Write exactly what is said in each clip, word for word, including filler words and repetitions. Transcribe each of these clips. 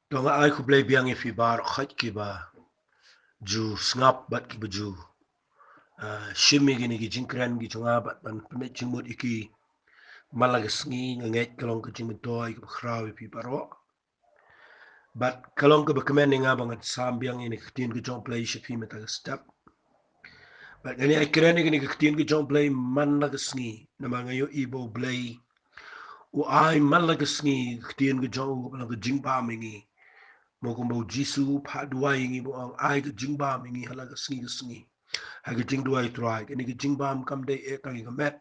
To nga ai khublei biang ïa phi baroh khoit kiba ju sngap bad kiba ju, ah, shim ïa kine ki jingkren ki jong nga bad ban pynbeit jingmut ïa ki man la ka sngi. Nga ngeit ka long ka jingmyntoi kaba khraw ïa phi baroh. Bad ka long kaba kmen ïa nga ba ngan sam biang ïa kane ka ktien ka jong U Blei sha phi mynta ka step. Bad ngan ïai kren ïa kane ka ktien ka jong U Blei man la ka sngi namar nga ïohi ba U Blei u ai man la ka sngi ka ktien ka jong u kaba long ka jingbam ïa ngi. Mo kumba U Jisu u phah duwai ïa ngi ba u ong ai ka jingbam ïa ngi ha la ka sngi ka sngi. Ha ka jingduwai U Trai, kane ka jingbam kam dei eh tang ïa ka met.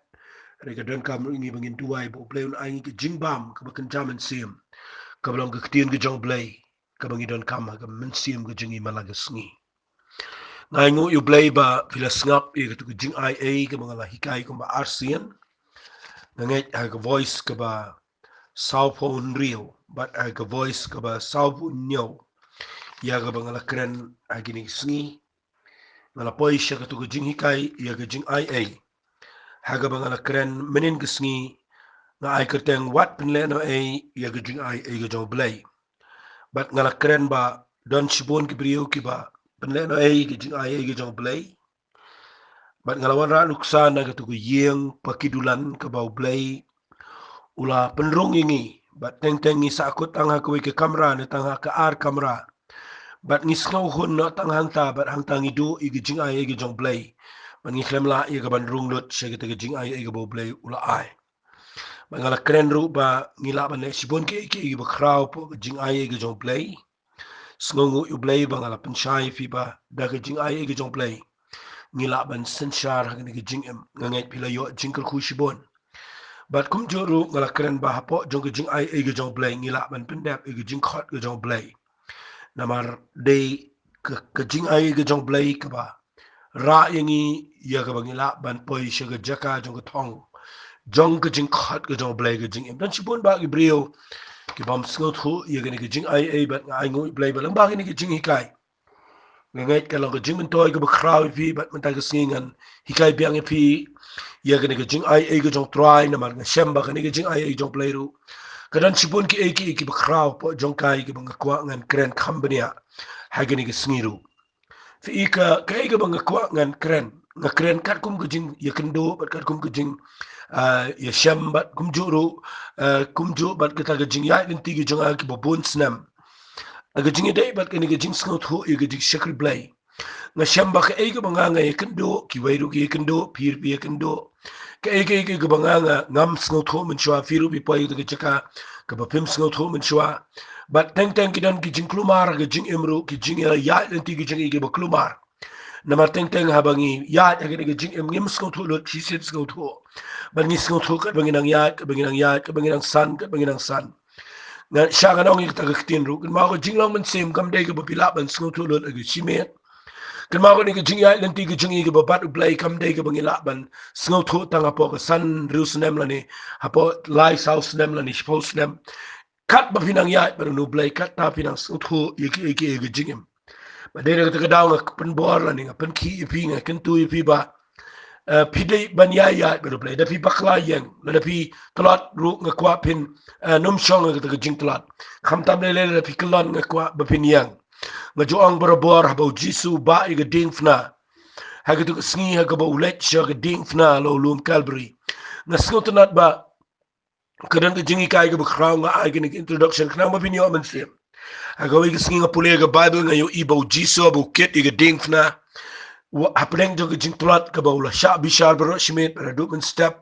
Hynrei ka donkam ruh ïa ngi ba ngin duwai ba U Blei un ai ngi ka jingbam kaba kynja mynsiem, kaba long ka ktien ka jong U Blei, kaba ngi donkam ha ka mynsiem ka jong ngi man la ka sngi. Nga ainguh ïa U Blei ba phi la sngap ïa katu ka jingai ei kaba nga la hikai kumba arsien. Nga ngeit ha ka voice kaba sawphew hynriew bad ha ka voice kaba sawphew hynñiew ïa kaba nga la kren ha kine ki sngi. Nga la poi sha katu ka jinghikai ïa ka jingai ei ha kaba nga la kren mynnin ka sngi. Nga ai kyrteng wat pynlehnohei ïa ka jingai ei ka jong U Blei. Bad nga la kren ba don shibun ki briew kiba pynlehnohei ïa ka jingai ei ka jong U Blei. Bad nga la wanrah nuksa na katu ka ïing paki dulan kaba U Blei u la pynrung ïa ngi. Bad teng teng ngi sahkut tang ha kawei ka kamra ne tang ha ka ar kamra. Bad ngi sngew hun noh tang hangta bad hangta ngi duh ïa ka jingai ei ka jong U Blei. Bad ngi khlem lah ïa ka ban rung lut sha kata ka jingai ei kaba U Blei u la ai. Bad nga la kren ruh ba ngi lah ban leh shibun kiei kiei kiba khraw hapoh ka jingai ei ka jong U Blei. Sngewnguh ïa U Blei ba nga la pynshai ïa phi ba da ka jingai ei ka jong U Blei ngi lah ban synshar ha kane ka jingim. Nga ngeit phi la ïoh jingkyrkhu shibun. Bad kumjuh ruh nga la kren ba hapoh jong ka jingai ei ka jong U Blei ngi lah ban pyndep ïa ka jingkhot ka jong U Blei. Namar dei ka, ka jingai ei ka jong U Blei kaba rah ïa ngi ïa kaba ngi lah ban poi sha ka jaka jong ka thong jong ka jingkhot ka jong U Blei ka jingim. Don shibun bah ki briew ki bym sngewthuh ïa kane ka jingai ei bad nga ainguh ïa U Blei ba lyngba kane ka jinghikai nga ngeit ka long ka jingmyntoi kaba khraw ïa phi bad mynta ka sngi ngan hikai biang ïa phi ïa kane ka jingai ei ka jong U Trai namar nga shem ba kane ka jingai ei jong U Blei ruh ka don shibun kiei kiei kiba khraw hapoh jong ka kaba nga kwah ngan kren kham bniah ha kane ka sngi ruh. Phi i ka, kaei kaba nga kwah ngan kren. Nga kren katkum ka jingïakynduh bad katkum ka jing, ah, ïashem bad kumjuh ruh, ah, kumjuh bad kata ka jingïaid lynti ka jong nga kiba bun snem. Ah, ka jingïadei bad kane ka jingsngewthuh ïa ka jingshakri Blei. Nga shem ba kaei kaba nga nga ïakynduh, kiwei ruh ki ïakynduh, phi ruh phi ïakynduh. Kaei kaei kaei kaba nga nga ngam sngewthuh mynshuwa, phi ruh phi poi ha kata ka jaka kaba phim sngewthuh mynshuwa. Bad teng teng ki don ki jingkulmar ha ka jingim ruh, ki jingïaid lynti ki jong ngi kiba kulmar. Namar teng teng haba ngi ïaid ha kane ka jingim ngim sngewthuh lut, shisien sngewthuh. Bad ngi sngewthuh katba ngi nang ïaid, katba ngi nang ïaid, katba ngi nang san, katba ngi nang san. Nga shah ngan ong ïa kata ka ktien ruh, kynmaw ka jinglong mynsiem kam dei kaba phi lah ban sngewthuh lut ha ka shimet. Kynmaw kane ka jingïaid lynti ka jong ngi kaba bad U Blei kam dei kaba ngi lah ban sngewthuh tang hapoh ka san hynriew snem lane hapoh lai saw snem lane shiphew snem. Katba phi nang ïaid bad U Blei katta phi nang sngewthuh ïa kiei kiei ka jingim. Bad dei na kata ka daw nga pynbor lane nga pynkhih ïa phi, nga kyntu ïa phi ba, eh, phi dei ban ïaid ïaid bad U Blei. Da phi bakla ïeng lada phi tlot ruh nga kwah phin, eh, nym shong ha kata ka jingtlot. Khamtam lei lei lada phi kyllon nga kwah ba phin ïeng. Nga ju ong barabor haba U Jisu u bah ïa ka diengphna ha katu ka sngi ha kaba u leit sha ka diengphna la u lum Kalbari. Nga sngewtynnat ba ka don ka jinghikai kaba khraw, nga ai kane ka introduction khnang ba phin ïoh mynsiem. Ha kawei ka sngi nga pule ka Baibl nga ïohi ba U Jisu haba u kit ïa ka diengphna, hapdeng jong ka jingtlot kaba u la shah bishar baroh shi miet bad haduh mynstep.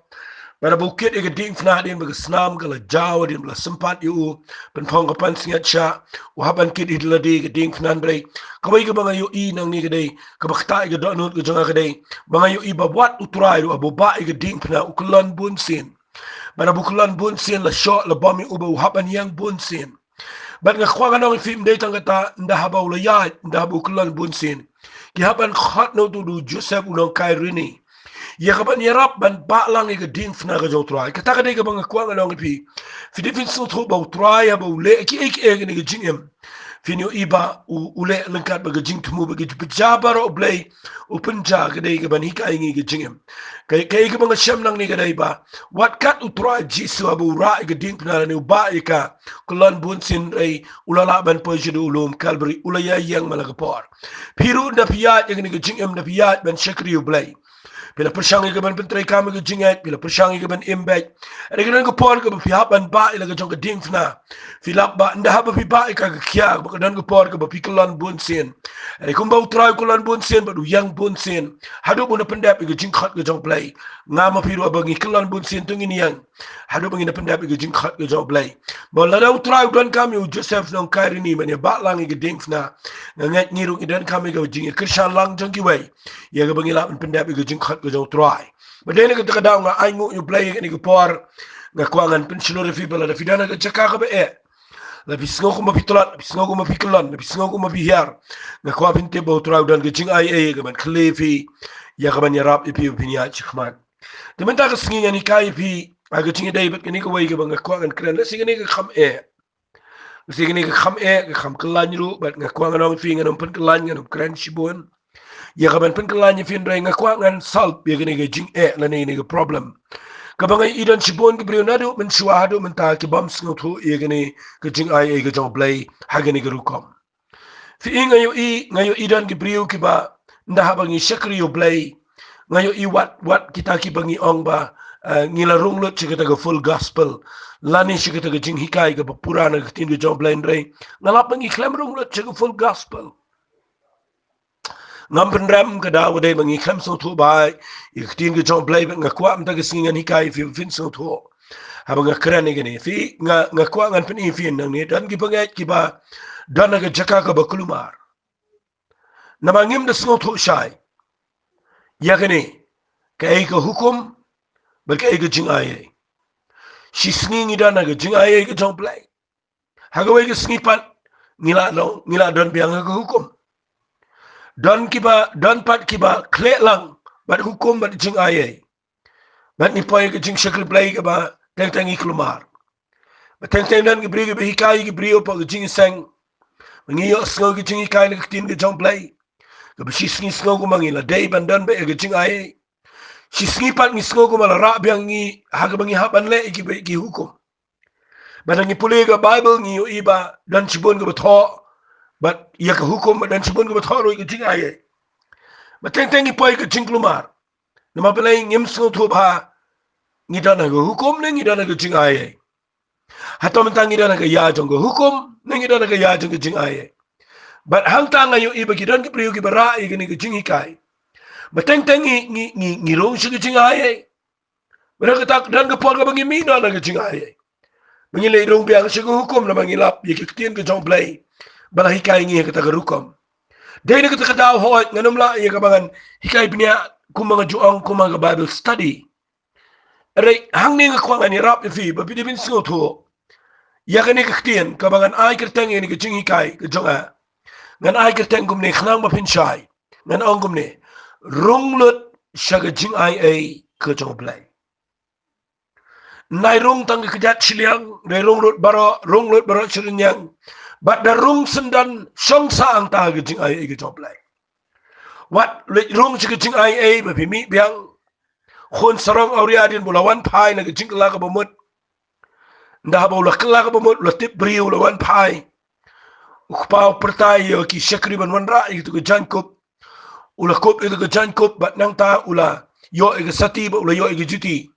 Bad haba u kit ïa ka diengphna hadien ba ka snam ka la jaw, hadien ba la sympat ïa u, pynphong ka pansngiat shah, u hap ban kit ïa lade ka diengphna. Hynrei kawei kaba nga ïohi nangne ka dei kaba ktah ïa ka dohnud ka jong nga ka dei ba nga ïohi ba wat U Trai ruh haba u bah ïa ka diengphna u kyllon bunsien. Bad haba u kyllon bunsien la shoh la bam ïa u ba u hap ban ïeng bunsien. Bad nga kwah ngan ong ïa phi ym dei tang kata, ynda haba u la ïaid, ynda haba u kyllon bunsien, ki hap ban khot na utu u Joseph u nong Kairini ïa ka ban ïarap ban bah lang ïa ka diengphna ka jong U Trai. Kata ka dei kaba nga kwah ngan ong ïa phi. Phi dei phin sngewthuh ba U Trai haba u leh kiei kiei ha kane ka jingim, Phin ïohi ba u, u leh lyngkat bad ka jingthmu bad ka jingpynjah baroh U Blei u pynjah ka dei kaban hikai ngi ka jingim. Ka, kaei kaba nga shem nangne ka dei ba wat kat U Trai Jisu haba u rah ïa ka diengphna lane u bah ïa ka, kyllon bunsien hynrei u la lah ban poi shaduh u lum Kalbari, u la ïaïeng man la ka por. Phi ruh ynda phi ïaid ïa kane ka jingim, ynda phi ïaid ban shakri U Blei, phi la pyrshang ïa kaban pyntreikam ïa ka jingngeit, phi la pyrshang ïa kaban im beit. Hynrei ka don ka por kaba phi hap ban bah ïa la ka jong ka diengphna. Phi lap ba ynda haba phi bah ïa ka, ka khia, ba ka don ka por kaba phi kyllon bunsien. Hynrei kumba U Trai u kyllon bunsien bad u ïeng bunsien, haduh ba un da pyndep ïa ka jingkhot ka jong U Blei. Nga ma phi ruh haba ngi kyllon bunsien to ngin ïeng haduh ba ngin da pyndep ïa ka jingkhot ka jong U Blei. Ba lada U Trai u donkam ïa u Joseph Nongkairini ban ïa bah lang ïa ka diengphna, nga ngeit ngi ruh ngi donkam ïa ka jingïakyrshan lang jong kiwei ïa kaba ngi lah ban pyndep ïa ka jingkhot ka jong U Trai. Bad dei na kata ka daw nga ainguh ïa U Blei ïa kane ka por. Nga kwah ngan pynshlur ïa phi ba lada phi don ha ka jaka kaba eh, la phi sngew kumba phi tlot, la phi sngew kumba phi kyllon, la phi sngew kumba phi hiar, nga kwah phin tip ba U Trai u don ka jingai ei kaban kylli ïa phi, ïa kaban ïarap ïa phi ba phin ïaid shakhmat. Te mynta ka sngi ngan hikai ïa phi ha ka jingïadei bad kane kawei kaba nga kwah ngan kren, lehse kane ka kham eh. Lehse kane ka kham eh, ka kham kyllain ruh, bad nga kwah ngan ong ïa phi ngan ym pynkyllain, ngan ym kren shibun ïa kaban pynkyllain ïa phi, hynrei nga kwah ngan solve ïa kane ka jingeh lane kane ka problem kaba nga ïohi don shibun ki briew naduh mynshuwa haduh mynta ki bym sngewthuh ïa kane ka jingai ei ka jong U Blei ha kane ka rukom. Phi i, nga ïohi, nga ïohi don ki briew kiba ynda haba ngi shakri ïa U Blei, nga ïohi wat, wat kita kiba ngi ong ba, eh, ngi la rung lut sha kata ka full gospel lane sha kata ka jinghikai kaba pura na ka ktien ka jong U Blei, hynrei nga lap ba ngi khlem rung lut sha ka full gospel. Ngam pynrem ka daw ka dei ba ngi khlem sngewthuh bha ïa ka ktien ka jong U Blei, bad nga kwah mynta ka sngi ngan hikai ïa phi ba phin sngewthuh. Haba nga kren ïa kane, phi, nga, nga kwah ngan pyni ïa phi nangne, don ki bangeit kiba don ha ka jaka kaba kulmar. Namar ngim da sngewthuh shai ïa kane, kaei ka hukum bad kaei ka jingai ei. Shisngi ngi don ha ka jingai ei ka jong U Blei. Ha kawei ka sngi pat ngi la long, ngi la don biang ha ka hukum. Don kiba, don pat kiba khleh lang bad hukum bad jingai ei. Bad ngi poi ha ka jingshakri Blei kaba teng teng ngi kulmar. Bad teng teng don ki briew kiba hikai ki briew hapoh ka jingïaseng ba ngi ïohsngew ka jinghikai na ka ktien ka jong U Blei, kaba shisngi sngew kumba ngi la dei ban don beit ha ka jingai ei. Shisngi pat ngi sngew kumba la rah biang ïa ngi ha kaba ngi hap ban leh ïa ki, ki hukum. Bad ngi pule ka Baibl ngi ïohi ba don shibun kaba thoh bad ïa ka hukum, bad don shibun kaba thoh ruh ïa ka jingai ei. Bad teng teng ngi poi ha ka jingkulmar. Namar balei? Ngim sngewthuh bha ngi don ha ka hukum ne ngi don ha ka jingai ei. Hato mynta ngi don ha ka ïa jong ka hukum ne ngi don ha ka ïa jong ka jingai ei. Bad hangta nga ïohi ba ki don ki briew kiba rah ïa kane ka jinghikai. Bad teng teng ngi, ngi, ngi, ngi rung sha ka jingai ei. Bad hangta don ka por kaba ngi mih noh na ka jingai ei. Ba ngi leit rung biang sha ka hukum namar ngi lap ïa ka ktien ka jong U Blei ba la hikai ïa ngi ha kata ka rukom. Dei na kata ka daw hooid ngan ym lah ïa kaba ngan hikai bniah kumba nga ju ong kumba ka Bible study. Hynrei hangne nga kwah ngan ïarap ïa phi ba phi dei ban sngewthuh ïa kane ka ktien kaba ngan ai kyrteng ïa kane ka jinghikai ka jong nga. Ngan ai kyrteng kumne khnang ba phin shai. Ngan ong kumne: Rung lut sha ka jingai ei ka jong U Blei. Nai rung tang ka kjat shiliang, nai rung lut baroh, rung lut baroh shiliang. Bad da rung syndon, shong sah hangta ha ka jingai ei ka jong U Blei. Wat leit rung sha ka jingai ei ba phi mih biang. Khun sarong awria dien ba u la wan phai na ka jingkylla kaba mut. Ynda haba u la kylla kaba mut, u la tip briew, u la wan phai. U kpa u pyrta ïa ki shakri ban wanrah ïa kito ki jaiñkup. U la kup ïa kito ki jaiñkup bad nangta u la ïoh ïa ka sati bad u la ïoh ïa ka juti.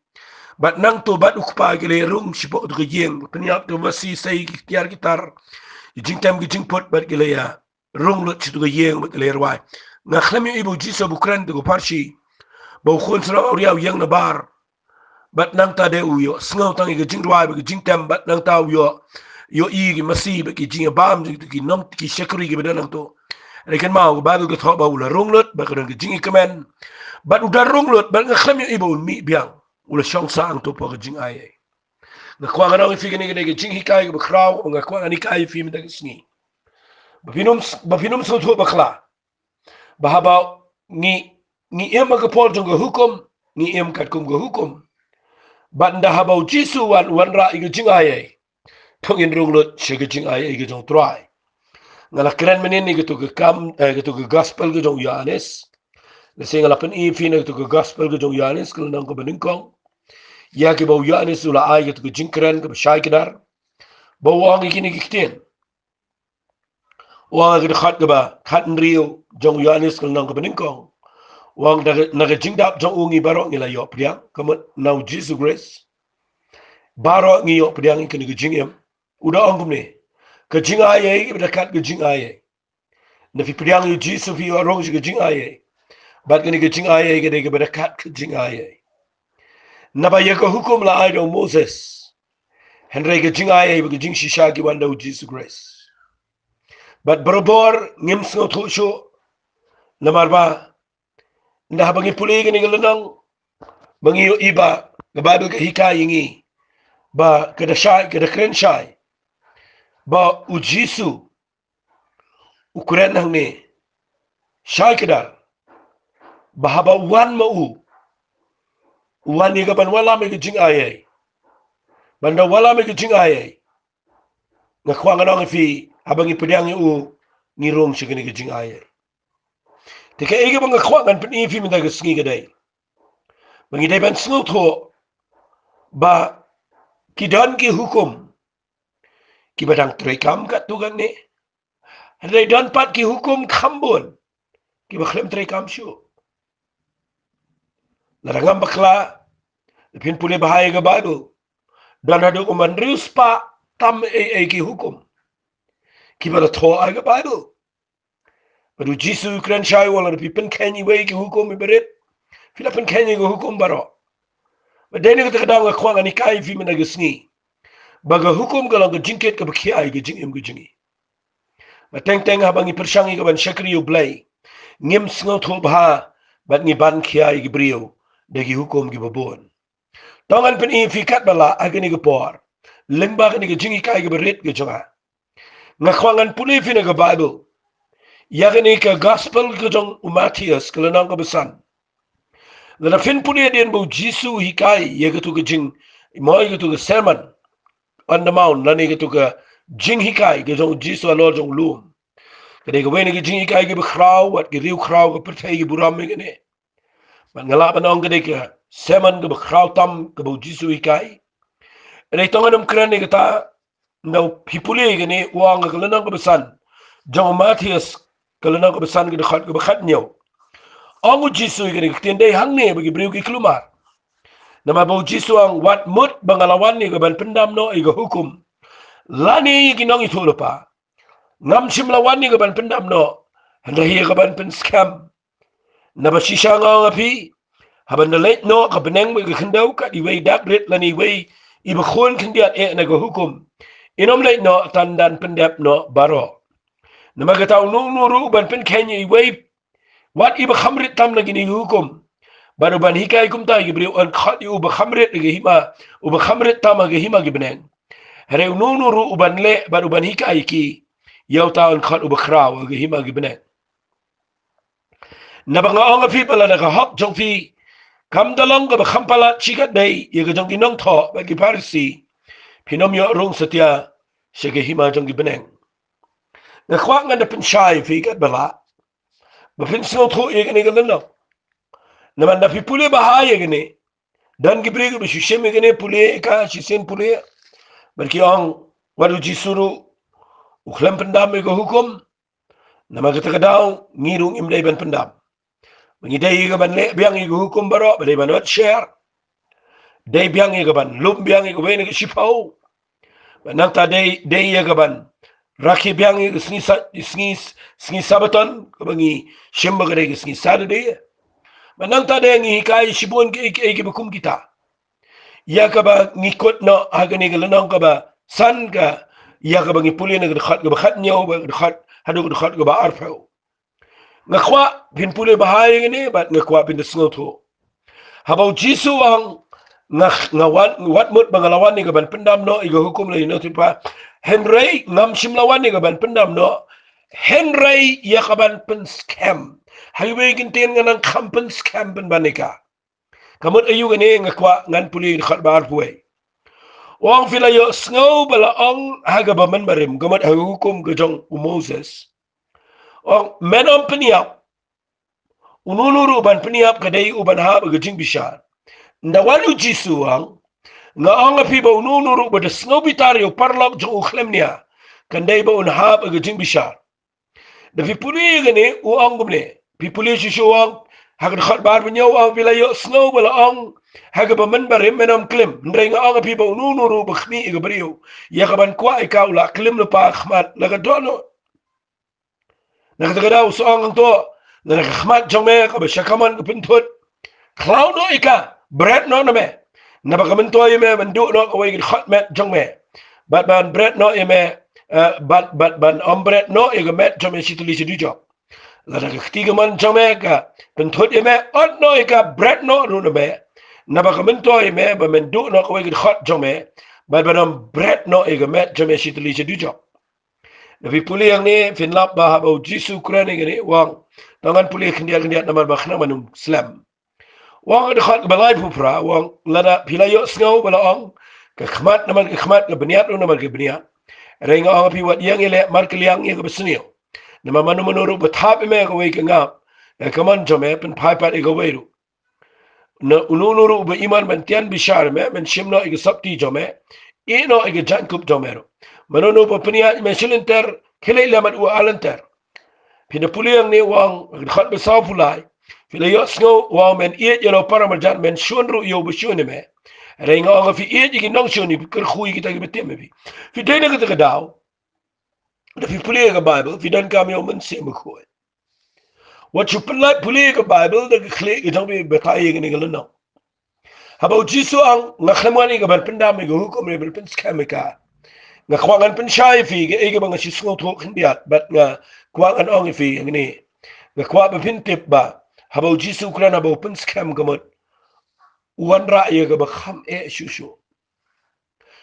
Bad nangto bad u kpa ki la ïa rung shapoh kito ki ïing, pynïap kito ki masi, sei ki tiar ki tar, ki jingtem ki jingput bad ki la ïa rung lut sha kito ki ïing bad ki la ïa rwai. Nga khlem ïohi ba u Jisu ba u kren ïa kito ki pharshi ba u khun sarong awria u ïeng na bar. Bad nangta de u ïohsngew tang ïa ka jingrwai bad ka jingtem, bad nangta u ïoh, ïohi ïa ki masi bad ki jingïabam jong kito ki nong, ki shakri kiba don hangto. Hynrei kynmaw, ka Baibl ka thoh ba u la rung lut bad ka don ka jingïakmen. Bad u da rung lut bad nga khlem ïohi ba un mih biang. U la shong sah hangto hapoh ka jingai ei. Nga kwah ngan ong ïa phi kane ka dei ka jinghikai kaba khraw kaba nga kwah ngan hikai ïa phi mynta ka sngi. Ba phin ym, ba phin ym sngewthuh bakla ba haba ngi, ngi im ha ka por jong ka hukum, ngi im katkum ka hukum. Bad ynda haba u Jisu u wan, u wanrah ïa ka jingai ei, to ngin rung lut sha ka jingai ei ka jong U Trai. Nga la kren mynnin ïa katu ka kam, eh, katu ka gospel ka jong u Ïoannis. Lehse nga la pyni ïa phi na katu ka gospel ka jong u Ïoannis, ka lynnong kaba nyngkong, ïa kiba u Ïoannis u la ai katu ka jingkren kaba shai kdar, ba u ong ïa kine ki ktien. U ong ha ka dkhot kaba khathynriew jong u Ïoannis, ka lynnong kaba nyngkong, u ong, na ka, na ka jingdap jong u ngi baroh ngi la ïoh pdiang, ka mut na u Jisu Khrist baroh ngi ïoh pdiang ïa kane ka jingim. U da ong kumne: Ka jingai ei, kaba da kat ka jingai ei. Lada phi pdiang ïa u Jisu phi ïoh rung sha ka jingai ei. Bad kane ka jingai ei ka dei kaba da kat ka jingai ei. Naba ïa ka hukum la ai da u Moses, hynrei ka jingai ei bad ka jingshisha ki wan da u Jisu Khrist. Bad barabor ngim sngewthuh shuh, namar ba ynda haba ngi pule kane ka lynnong, ba ngi ïohi ba ka Baibl ka hikai ïa ngi ba ka da shai, ka da kren shai ba u Jisu u kren hangne shai kdar ba haba u wan ma u, u wan ïa kaban wallam ïa ka jingai ei. Ban da wallam ïa ka jingai ei, nga kwah ngan ong ïa phi, haba ngi pdiang ïa u, ngi rung sha kane ka jingai ei. Te kaei kaba nga kwah ngan pyni ïa phi mynta ka sngi ka dei ba ngi dei ban sngewthuh ba ki don ki hukum kiba dang treikam katto katne. Hynrei don pat ki hukum kham bun kiba khlem treikam shuh. Lada ngam bakla, lada phin pule bha ïa ka Baibl, don haduh kumba hynriew spah tam ei ei ki hukum kiba la thoh ha ka Baibl. Bad u Jisu u kren shai u ong, lada phi pynkheiñ iwei ki hukum iba rit, phi la pynkheiñ ïa ka hukum baroh. Bad dei na kata ka daw nga kwah ngan hikai ïa phi mynta ka sngi ba ka hukum ka long ka jingkit kaba khia ïa ka jingim ka jong ngi. Bad teng teng haba ngi pyrshang ïa kaban shakri ïa u Blei, ngim sngewthuh bha bad ngi ban khia ïa ki briew da ki hukum kiba bun. To ngan pyni ïa phi katba lah ha kane ka por lyngba kane ka jinghikai kaba rit ka jong nga. Nga kwah ngan pule ïa phi na ka Baibl ïa kane ka gospel ka jong u Mathaios, ka lynnong kaba san. Lada phin pule hadien ba u Jisu u hikai ïa katu ka jing, mo ïa katu ka Sermon on the Mount, lane katu ka jinghikai ka jong u Jisu halor jong u lum, ka dei kawei na ki jinghikai kiba khraw, wat ki riewkhraw ka pyrthei ki burom ïa kane. Bad nga lah ban ong ka dei ka sermon kaba khraw tam kaba u Jisu u hikai. Hynrei to ngan ym kren ïa kata, ynda phi pule ïa kane, u ong ha ka lynnong kaba san jong u Mathaios, ka lynnong kaba san, ka dkhot kaba khathynñiew. Ong u Jisu ïa kane ka ktien, dei hangne ba ki briew ki kulmar. Namar ba u Jisu u ong, wat mut ba nga la wan ïa kaban pyndam noh ïa ka hukum lane ïa ki nongïathuhlypa. Ngam shym la wan ïa kaban pyndam noh, hynrei ïa kaban pynskhem. Naba shisha nga ong ïa phi, haba ynda leit noh ka bneng bad ka khyndew kat iwei i dak rit lane iwei iba khun khyndiat eh na ka hukum, in ym leit noh tang ban pyndep noh baroh. Namar kata, uno uno ruh uban pynkheiñ ïa iwei, wat iba kham rit tam na kine ki hukum, bad uban hikai kumta ïa ki briew, yn khot ïa u uba kham rit ha ka hima, uba kham rit tam ha ka hima ki bneng. Hynrei uno uno ruh uban leh bad uban hikai ïa ki, ïa uta yn khot uba khraw ha ka hima ki bneng. Naba nga ong ïa phi ba lada ka hok jong phi kam da long kaba kham palat shikatdei ïa ka jong ki nongthoh bad ki Pharisi, phin ym ïoh rung satia sha ka hima jong ki bneng. Nga kwah ngan da pynshai ïa phi katba lah ba phin sngewthuh ïa kane ka lynnong. Namar ynda phi pule bha ïa kane, don ki briew kiba shu shim ïa kane, pule ïa ka shisien pule, bad ki ong, wat u Jisu ruh u khlem pyndam ïa ka hukum. Namar kata ka daw ngi ruh ngim dei ban pyndam. Ba ngi dei ïa kaban leh biang ïa ka hukum baroh, ba dei ban wad sher, dei biang ïa kaban lum biang ïa kawei na ka shiphew. Bad nangta dei, dei ïa kaban rakhe biang ïa ka sngi sa-, sngi, sngi Sabbaton, kaba ngi shim ba ka dei ka sngi Saturday. Bad nangta dei ngi hikai shibun kiei kiei kiba kum kita, ïa kaba ngi kut noh ha kane ka lynnong kaba san, ka, ïa kaba ngi pule na ka dkhot kaba khathynñiew bad ka dkhot haduh ka dkhot kaba arphew. Nga kwah phin pule bha ïa kane bad nga kwah phin da sngewthuh. Haba u Jisu u ong, nga, nga wan, wat mut ba nga la wan ïa kaban pyndam noh ïa ka hukum lane ïa ki nongïathuhlypa, hynrei ngam shym la wan ïa kaban pyndam noh, hynrei ïa kaban pynskhem. Ha iwei i kyntien nga nang kham pynskhem pynban ïa ka. Ka mut aïu kane? Nga kwah ngan pule ïa ka dkhot ba arphew wei. U ong, phi la ïohsngew ba la ong ha kaba mynbarim, ka mut ha ka hukum ka jong u Moses, u ong, men ym pynïap, uno uno ruh ban pynïap ka dei u ban hap ha ka jingbishar. Nda wan u Jisu u ong, nga ong ha phi ba uno uno ruh ba da sngew bitar ïa u paralok jong u khlem nia, kan dei ba un hap ha ka jingbishar. Da phi pule ïa kane, u ong kumne, phi pule shuh shuh, u ong, ha ka dkhot ba ar ba hynñiew u ong, phi la ïohsngew ba la ong ha kaba mynbarim, men ym klim. Hynrei nga ong ha phi ba uno uno ruh ba khmih ïa ka briew ïa kaban kwah ïa ka, u la klim lypa ha khmat, la ka dohnud. Na kata ka daw u sa ong hangto, na ka khmat jong me kaba sha kamon ka pynthut, khlaw noh ïa ka, bret noh na me. Naba ka myntoi ïa me ban duh noh kawei ka dkhot met jong me, bad ban bret noh ïa me, eh, bad, bad ban ym bret noh ïa ka met jong me shi tylli shi dujok. Lada ka kti kamon jong me ka pynthut ïa me, ot noh ïa ka, bret noh ruh na me. Naba ka myntoi ïa me ba men duh noh kawei ka dkhot jong me, bad ban ym bret noh ïa ka met jong me shi tylli shi dujok. Da phi pule hangne, phin lap ba haba u Jisu u kren ïa kane, u ong, to ngan pule khyndiat khyndiat namar ba khnang ban ym slem. U ong ha ka dkhot kaba laiphew phra, u ong, lada phi la ïohsngew ba la ong, ka khmat namar ka khmat, ka bniat ruh namar ka bniat, hynrei nga ong ha phi, wat ïeng ïaleh markylliang ïa kaba sniew. Namar mano mano ruh ba thap ïa me kawei ka ngap, eh, kamon jong me, pynphai pat ïa kawei ruh. Na uno uno ruh ba ïman ban tian bishar ïa me, men shim noh ïa ka sopti jong me, ïeh noh ïa ka jaiñkup jong me ruh. Mano mano ba pynïaid ïa me shi lynter, khie leit lem bad u ar lynter. Phin da pule hangne, u ong ha ka dkhot ba sawphew lai, phi la ïohsngew, u ong, men ïeit ïa la u paramarjan, men shun ruh ïa uba shun ïa me. Hynrei nga ong ha phi, ïeit ïa ki nongshun, ïa phi kyrkhu ïa kita kiba tim ïa phi. Phi dei na kata ka daw, da phi pule ïa ka Baibl, phi donkam ïa u Mynsiem Bakhuid. Wat shu pynlait pule ïa ka Baibl da ka khlieh ka jong phi batai ïa kane ka lynnong. Haba u Jisu u ong, nga khlem wan ïa ka ban pyndam ïa ka hukum, hynrei ban pynskhem ïa ka. Nga kwah ngan pynshai ïa phi kaei kaba nga shu sngewthuh khyndiat, bad nga kwah ngan ong ïa phi hangne. Nga kwah ba phin tip ba haba u Jisu u kren, haba u pynskhem, ka mut u wanrah ïa kaba kham eh shuh shuh.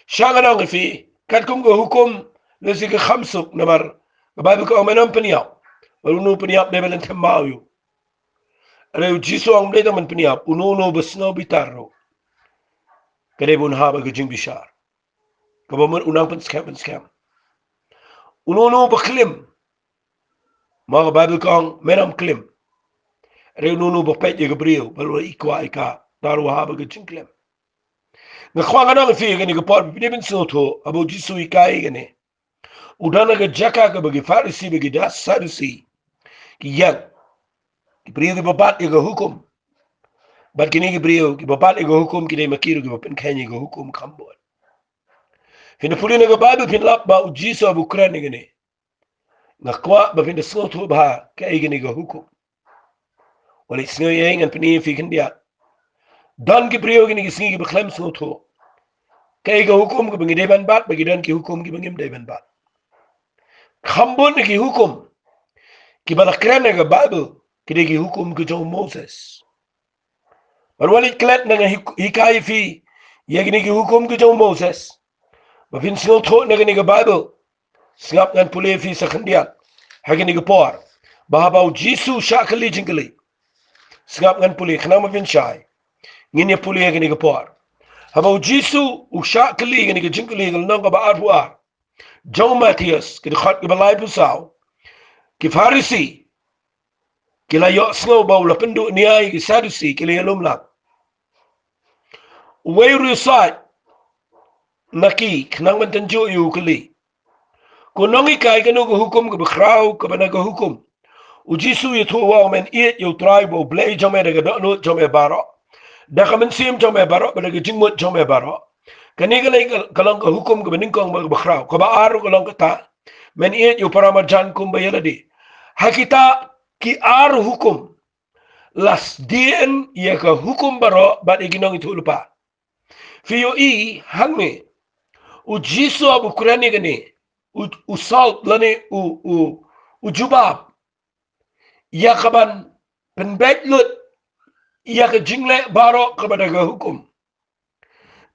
Sha ngan ong ïa phi, katkum ka hukum, lehse ka kham suk, namar ka Baibl ka ong, men ym pynïap. Bad uno u pynïap dei ban lynthem maw ïa u. Hynrei u Jisu u ong, ym dei tang ban pynïap, uno uno ba sngew bitar ruh, ka dei ba un hap ha ka jingbishar. Kaba mut u nang pynskhem pynskhem. Uno uno ba klim, ma ka Baibl ka ong, men ym klim. Hynrei uno uno ba peit ïa ka briew, ba la i kwah ïa ka, uta ruh u hap ha ka jingklim. Nga kwah ngan ong ïa phi ha kane ka por, phi dei ban sngewthuh, haba u Jisu u hikai ïa kane, u don ha ka jaka kaba ki Pharisi bad ki Saddusi ki ïeng, ki briew kiba bat ïa ka hukum. Bad kine ki briew kiba bat ïa ka hukum ki dei ma ki ruh kiba pynkheiñ ïa ka hukum kham bun. Phin da pule na ka Baibl, phin lap ba u Jisu haba u kren ïa kane, nga kwah ba phin da sngewthuh bha kaei kane ka hukum. Wat leit sngew ei ei, ngan pyni ïa phi khyndiat. Don ki briew kine ki sngi kiba khlem sngewthuh kaei ka hukum kaba ngi dei ban bat, bad ki don ki hukum kiba ngim dei ban bat. Kham bun ki hukum kiba la kren ha ka Baibl ki dei ki hukum ka jong u Moses. Bad wat leit klet, ngan hik-, hikai ïa phi ïa kine ki hukum ka jong u Moses, ba phin sngewthuh na kane ka Baibl. Sngap ngan pule ïa phi sa khyndiat ha kane ka por, ba haba u Jisu u shah kylli jingkylli. Sngap ngan pule, khnang ba phin shai. Ngin ïa pule ha kane ka por. Haba u Jisu u shah kylli kane ka jingkylli, ka lynnong kaba arphew ar jong u Mathaios, ka dkhot kaba laiphew saw, ki Pharisi ki la ïohsngew ba u la pynduh nia ïa ki Saddusi, ki la ïalum lang. Uwei u riewsaid na ki, khnang ban tynjuh ïa u, u kylli, ko nonghikai, kano ka hukum kaba khraw kaba na ka hukum? U Jisu u ïathuh, u ong, men ïeit ïa U Trai uba U Blei jong me da ka dohnud jong me baroh, da ka mynsiem jong me baroh, bad da ka jingmut jong me baroh. Kane ka long ka, ka long ka hukum kaba nyngkong bad kaba khraw. Kaba ar ruh ka long kata, men ïeit ïa u paramarjan kumba ïa lade. Ha kita ki ar hukum la sdien ïa ka hukum baroh bad ïa ki nongïathuhlypa. Phi ïohi hangne, u Jisu haba u kren ïa kane, u, u solve lane u, u, u jubab ïa kaban pynbeit lut ïa ka jingleh baroh kaba da ka hukum.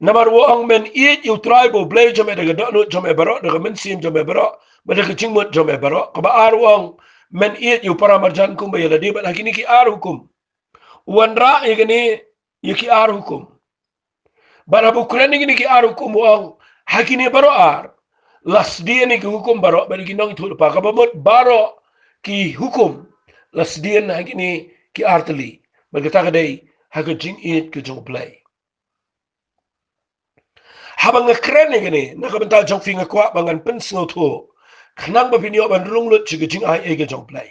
Namar u ong, men ïeit ïa U Trai uba U Blei jong me da ka dohnud jong me baroh, da ka mynsiem jong me baroh, bad da ka jingmut jong me baroh. Kaba ar u ong, men ïeit ïa u paramarjan kumba ïa lade. Bad ha kine ki ar hukum, u wanrah ïa kane, ïa ki ar hukum. Bad haba u kren ïa kine ki ar hukum u ong, ha kine baroh ar la sdien ïa ki hukum baroh bad ïa ki nongïathuhlypa, kaba mut baroh ki hukum la sdien ha kine ki ar tylli. Bad kata ka dei ha ka jingïeit ka jong U Blei. Haba nga kren ïa kane na ka bynta jong phi, nga kwah ba ngan pynsngewthuh khnang ba phin ïoh ban rung lut sha ka jingai ei ka jong U Blei.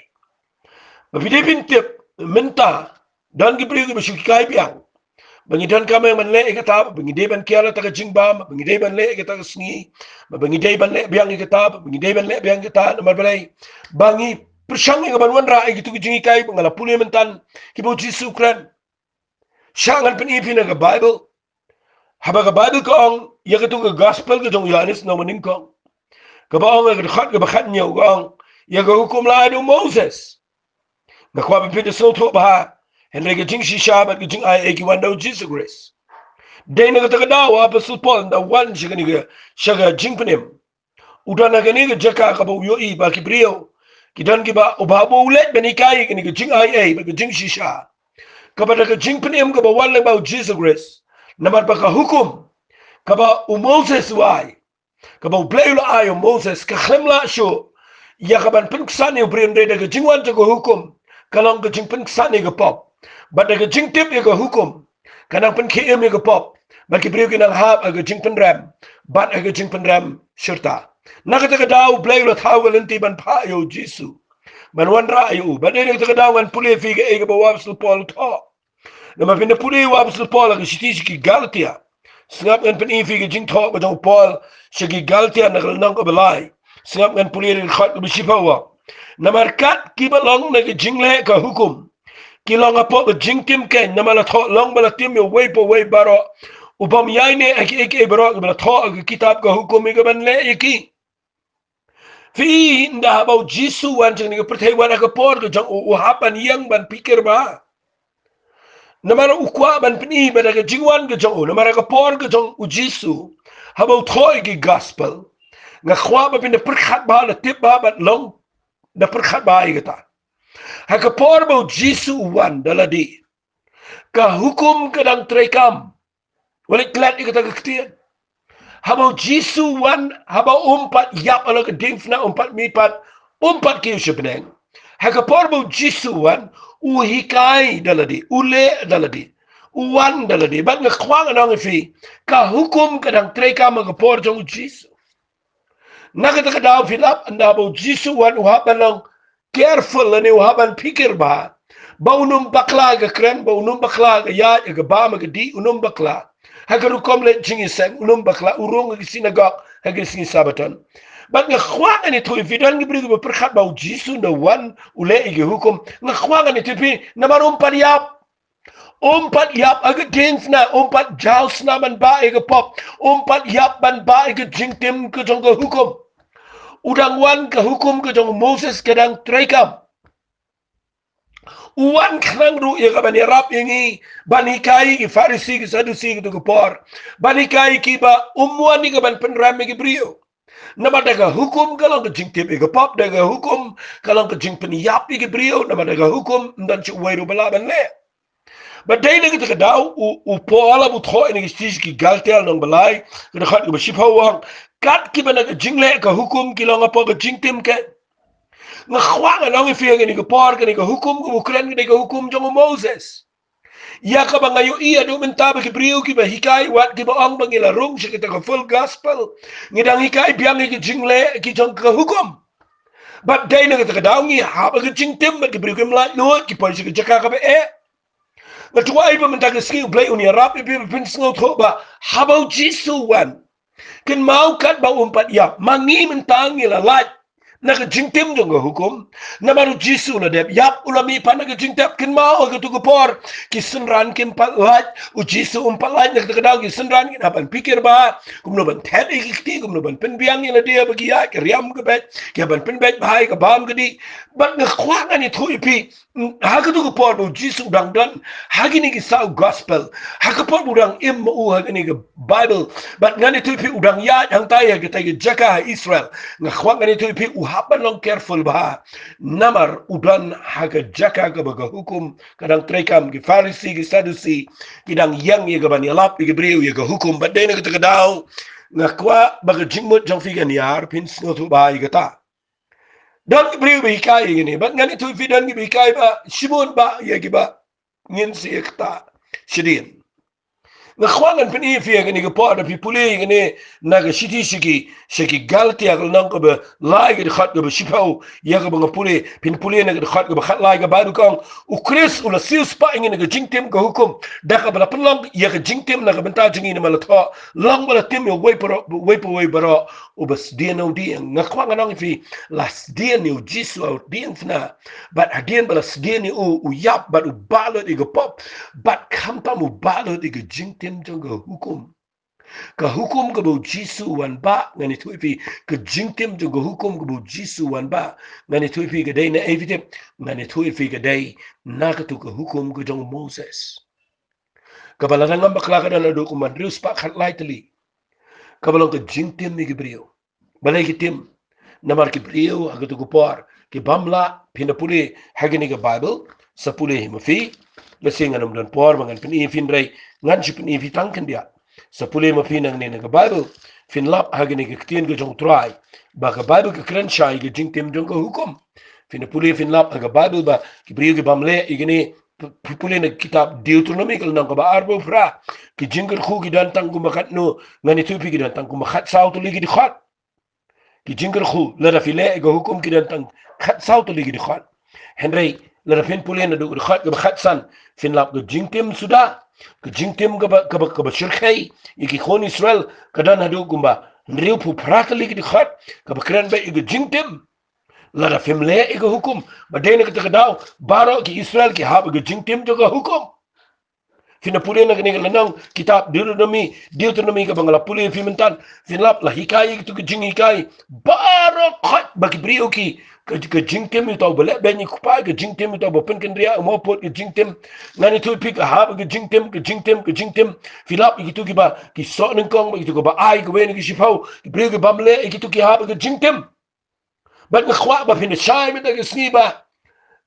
Ba phi dei phin tip mynta don ki briew kiba shu hikai biang ba ngi donkam ban leh ïa kata, ba ngi dei ban kiar ïa kata ka jingbam, ba ngi dei ban leh ïa kata ka sngi, ba ngi dei ban leh biang ïa kata, ba ngi dei ban leh biang ïa kata. Namar balei? Ba ngi pyrshang ïa ka ban wanrah ïa kitu ki jinghikai. Ba nga la pule mynta kiba U Jisu u kren. Shah ngan pyni ïa phi na ka Baibl. Haba ka Baibl ka ong ïa katu ka Gospel ka jong u Ïoannis nongnyngkong, kaba ong ha ka dkhot kaba khathynñiew ka ong, ïa ka hukum la ai da u Moses. Nga kwah ba phi da sngewthuh bha, hynrei ka jingshisha bad ka jingai ei ki wan da U Jisu Khrist. Dei na kata ka daw u Apostol Paul ynda u wan sha kane ka, sha ka jingpynim, u don ha kane ka jaka kaba u ïohi ba ki briew ki don kiba, uba, uba u leit ban hikai ïa kane ka jingai ei bad ka jingshisha kaba da ka jingpynim kaba wan lyngba U Jisu Khrist. Namar ba ka hukum kaba u Moses u ai, kaba U Blei u la ai ïa u Moses, ka khlem lah shuh ïa ka ban pynksan ïa u briew, hynrei da ka jingwan jong ka hukum ka long ka jingpynksan ïa ka pop. Bad da ka jingtip ïa ka hukum ka nang pynkhie im ïa ka pop. Bad ki briew ki nang hap ha ka jingpynrem, bad ha ka jingpynrem shirta. Na kata ka daw U Blei u la thaw ka lynti ban phah ïa U Jisu, ban wanrah ïa u. Bad na kata ka daw ngan pule ïa phi kaei kaba u Apostol Paul u thoh. Namar phin da pule ïa u Apostol Paul ha ka shithi sha ki Galatia. Sngap ngan pyni ïa phi ka jingthoh ka jong u Paul sha ki Galatia na ka lynnong kaba lai. Sngap ngan pule ïa ka dkhot kaba shiphew. Namar kat kiba long na ka jingleh ka hukum ki long hapoh ka jingtim keiñ, namar la thoh long ba la tim ïa uwei pa uwei baroh u bym ïaineh ha kiei kiei baroh kiba la thoh ha ka kitab ka hukum ïa ka ban leh ïa ki. Phi ïohi ynda haba u Jisu u wan sha kane ka pyrthei, wan ha ka por ka jong u, u hap ban ïeng ban phikir bha. Namar u kwah ban pyni ba da ka jingwan ka jong u, namar ha ka por ka jong u Jisu, haba u thoh ïa ki Gospel, nga kwah ba phin da pyrkhat bha, da tip bha bad long da pyrkhat bha ïa kata. Ha ka por ba u Jisu u wan da lade, ka hukum ka dang treikam. Wat leh klet ïa kata ka ktien. Haba u Jisu u wan, haba um pat ïap halor ka diengphna, um pat mihpat, um pat kiew sha bneng. Ha ka por ba u Jisu u wan, u hikai da lade, u leh da lade, u wan da lade. Bad nga kwah ngan ong ïa phi, ka hukum ka dang treikam ha ka por jong u Jisu. Na kata ka daw phi lap, ynda ba u Jisu u wan u hap ban long careful lane u hap ban phikir bha ba un ym bakla ha ka kren, ba un ym bakla ha ka ïaid, ha ka bam, ha ka dih, un ym bakla ha ka rukom leit jingïaseng, un ym bakla, u rung ha ki synagog ha ki sngi Sabbaton. Bad nga kwah ngan ïathuh ïa phi, don ki briew kiba pyrkhat ba u Jisu ynda u wan u leh ïa ki hukum. Nga kwah ngan ïathuh ïa phi, namar um pat ïap. Um pat ïap ha ka diengphna, um pat jaw snam ban bah ïa ka pop, um pat ïap ban bah ïa ka jingtim ka jong ka hukum. U dang wan, ka hukum ka jong u Moses ka dang treikam. U wan khnang ruh ïa ka ban ïarap ïa ngi, ban hikai ïa ki Pharisi, ki Saddusi, kito ki por, ban hikai ïa ki ba um wan ïa ka ban pynrem ïa ki briew. Namar da ka hukum ka long ka jingtip ïa ka pop, da ka hukum ka long ka jingpynïap ïa ki briew, namar da ka hukum ym don shuh uwei ruh ba lah ban leh. Bad dei na kata ka daw u, u Paul haba u thoh ïa kane ka shithi sha ki Galatia lynnong ba lai, ka dkhot kaba shiphew u ong, kat kiba na ka jingleh ka hukum ki long hapoh ka jingtim keiñ. Nga kwah ngan ong ïa phi ha kane ka por, kane ka hukum kaba u kren ka dei ka hukum jong u Moses. Ïa kaba nga ïohi haduh mynta ba ki briew kiba hikai, wat kiba ong ba ngi la rung sha kita ka Full Gospel, ngi dang hikai biang ïa ki jingleh ki jong ka hukum. Bad dei na kata ka daw ngi hap ha ka jingtim bad ki briew kim laitluid, ki poi sha ka jaka kaba eh. Nga tharai ba mynta ka sngi U Blei un ïarap ïa phi ba phin sngewthuh ba haba u Jisu u wan, kynmaw katba um pat ïap, ma ngi mynta ngi la lait na ka jingtim jong ka hukum. Namar u Jisu u la dep ïap, u la mihpat na ka jingtep. Kynmaw ha katu ka por ki synran kim pat lait, u Jisu um pat lait. Na kata ka daw ki synran kin hap ban phikir bha kumno ban thet ïa ki kti, kumno ban pynbiang ïa lade ba ki ïaid ka riam ka beit, ki hap ban pynbeit bha ïa ka bam ka dih. Bad nga kwah ngan ïathuh ïa phi, ha katu ka por ba u Jisu u dang don ha kine ki saw Gospel, ha ka por ba u dang im ma u ha kane ka Baibl, bad ngan ïathuh ïa phi u dang ïaid hangtai ha katai ka jaka ha Israel. Nga kwah ngan ïathuh ïa phi u hap ban long careful bha. Namar u don ha ka jaka kaba ka hukum ka dang treikam, ki Pharisi, ki Saddusi, ki dang ïeng ïa ka ban ïalap ïa ki briew ïa ka hukum. Bad dei na kata ka daw nga kwah ba ka jingmut jong phi kan ïar, phin sngewthuh bha ïa kata. Don ki briew ba hikai ïa kine, bad ngan ïathuh ïa phi don kiba hikai ba shibun ba ïa kiba ngin sa ïa kata shadien. Nga kwah ngan pyni ïa phi ha kane ka por, da phi pule ïa kane na ka shithi sha ki, sha ki Galatia ka lynnong kaba lai ka dkhot kaba shiphew, ïa kaba nga pule, phin pule na ka dkhot kaba khatlai, ka Baibl ka ong, U Khrist u la siewspah ïa ngi na ka jingtim ka hukum, da kaba la pynlong ïa ka jingtim na ka bynta jong ngi, namar la thoh long ba la tim ïa uwei pa uwei baroh uba sdien ha u dieng. Nga kwah ngan ong ïa phi, la sdien ïa u Jisu ha u dieng sna. Bad hadien ba la sdien ïa u, u ïap bad u bah lut ïa ka pop, bad khamtam u bah lut ïa ka jingtim jong ka hukum. Ka hukum kaba u Jisu u wan bah, ngan ïathuh ïa phi, ka jingtim jong ka hukum kaba u Jisu u wan bah, ngan ïathuh ïa phi ka dei na ei, phi tip? Ngan ïathuh ïa phi ka dei na katu ka hukum ka jong u Moses, kaba lada ngam bakla ka don haduh kumba hynriew spah khatlai tylli, kaba long ka jingtim ïa ki briew. Balei ki tim? Namar ki briew ha katu ka por ki bym lah. Phin da pule ha kane ka Baibl, sa pule hi ma phi. Lehse ngan ym don por ba ngan pyni ïa phi, hynrei ngan shu pyni ïa phi tang khyndiat. Sa pule ma phi nangne na ka Baibl, phin lap ha kane ka ktien ka jong u Trai, ba ka Baibl ka kren shai ïa ka jingtim jong ka hukum. Phin da pule, phin lap ha ka Baibl ba ki briew ki bym leh ïa kane. Phi pule na ka kitab Deuteronomi ka lynnong kaba arphew phra, ki jingkyrkhu ki don tang kumba khatno? Ngan ïathuh ïa phi, ki don tang kumba khatsaw tylli ki dkhot. Ki jingkyrkhu lada phi leh ïa ka hukum ki don tang khatsaw tylli ki dkhot. Hynrei lada phin pule naduh ka dkhot kaba khatsan, phin lap ka jingtim suda, ka jingtim kaba, kaba, kaba shyrkhei ïa ki khun Israel, ka don haduh kumba hynriewphew phra tylli ki dkhot, kaba kren beit ïa ka jingtim. Lada phim leh ïa ka hukum, ba dei na kata ka daw baroh ki Israel ki hap ïa ka jingtim jong ka hukum. Phin da pule na kane ka lynnong kitab Deuteronomi, Deuteronomi kaba nga la pule ïa phi mynta, phin lap la hikai ïa kitu ki jinghikai baroh khoit ba ki briew ki, ka, ka jingtim ïa uta uba leh beiñ ïa u kpa, ka jingtim ïa uta uba pynkynriah ïa u mawpud, ka jingtim. Ngan ïathuh ïa phi, ka hap ïa ka jingtim, ka jingtim, ka jingtim. Phi lap ïa kitu kiba ki soh nyngkong bad kitu kiba ai kawei na ki shiphew, ki briew ki bym leh ïa kitu ki hap ïa ka jingtim. Bad nga kwah ba phin da shai mynta ka sngi ba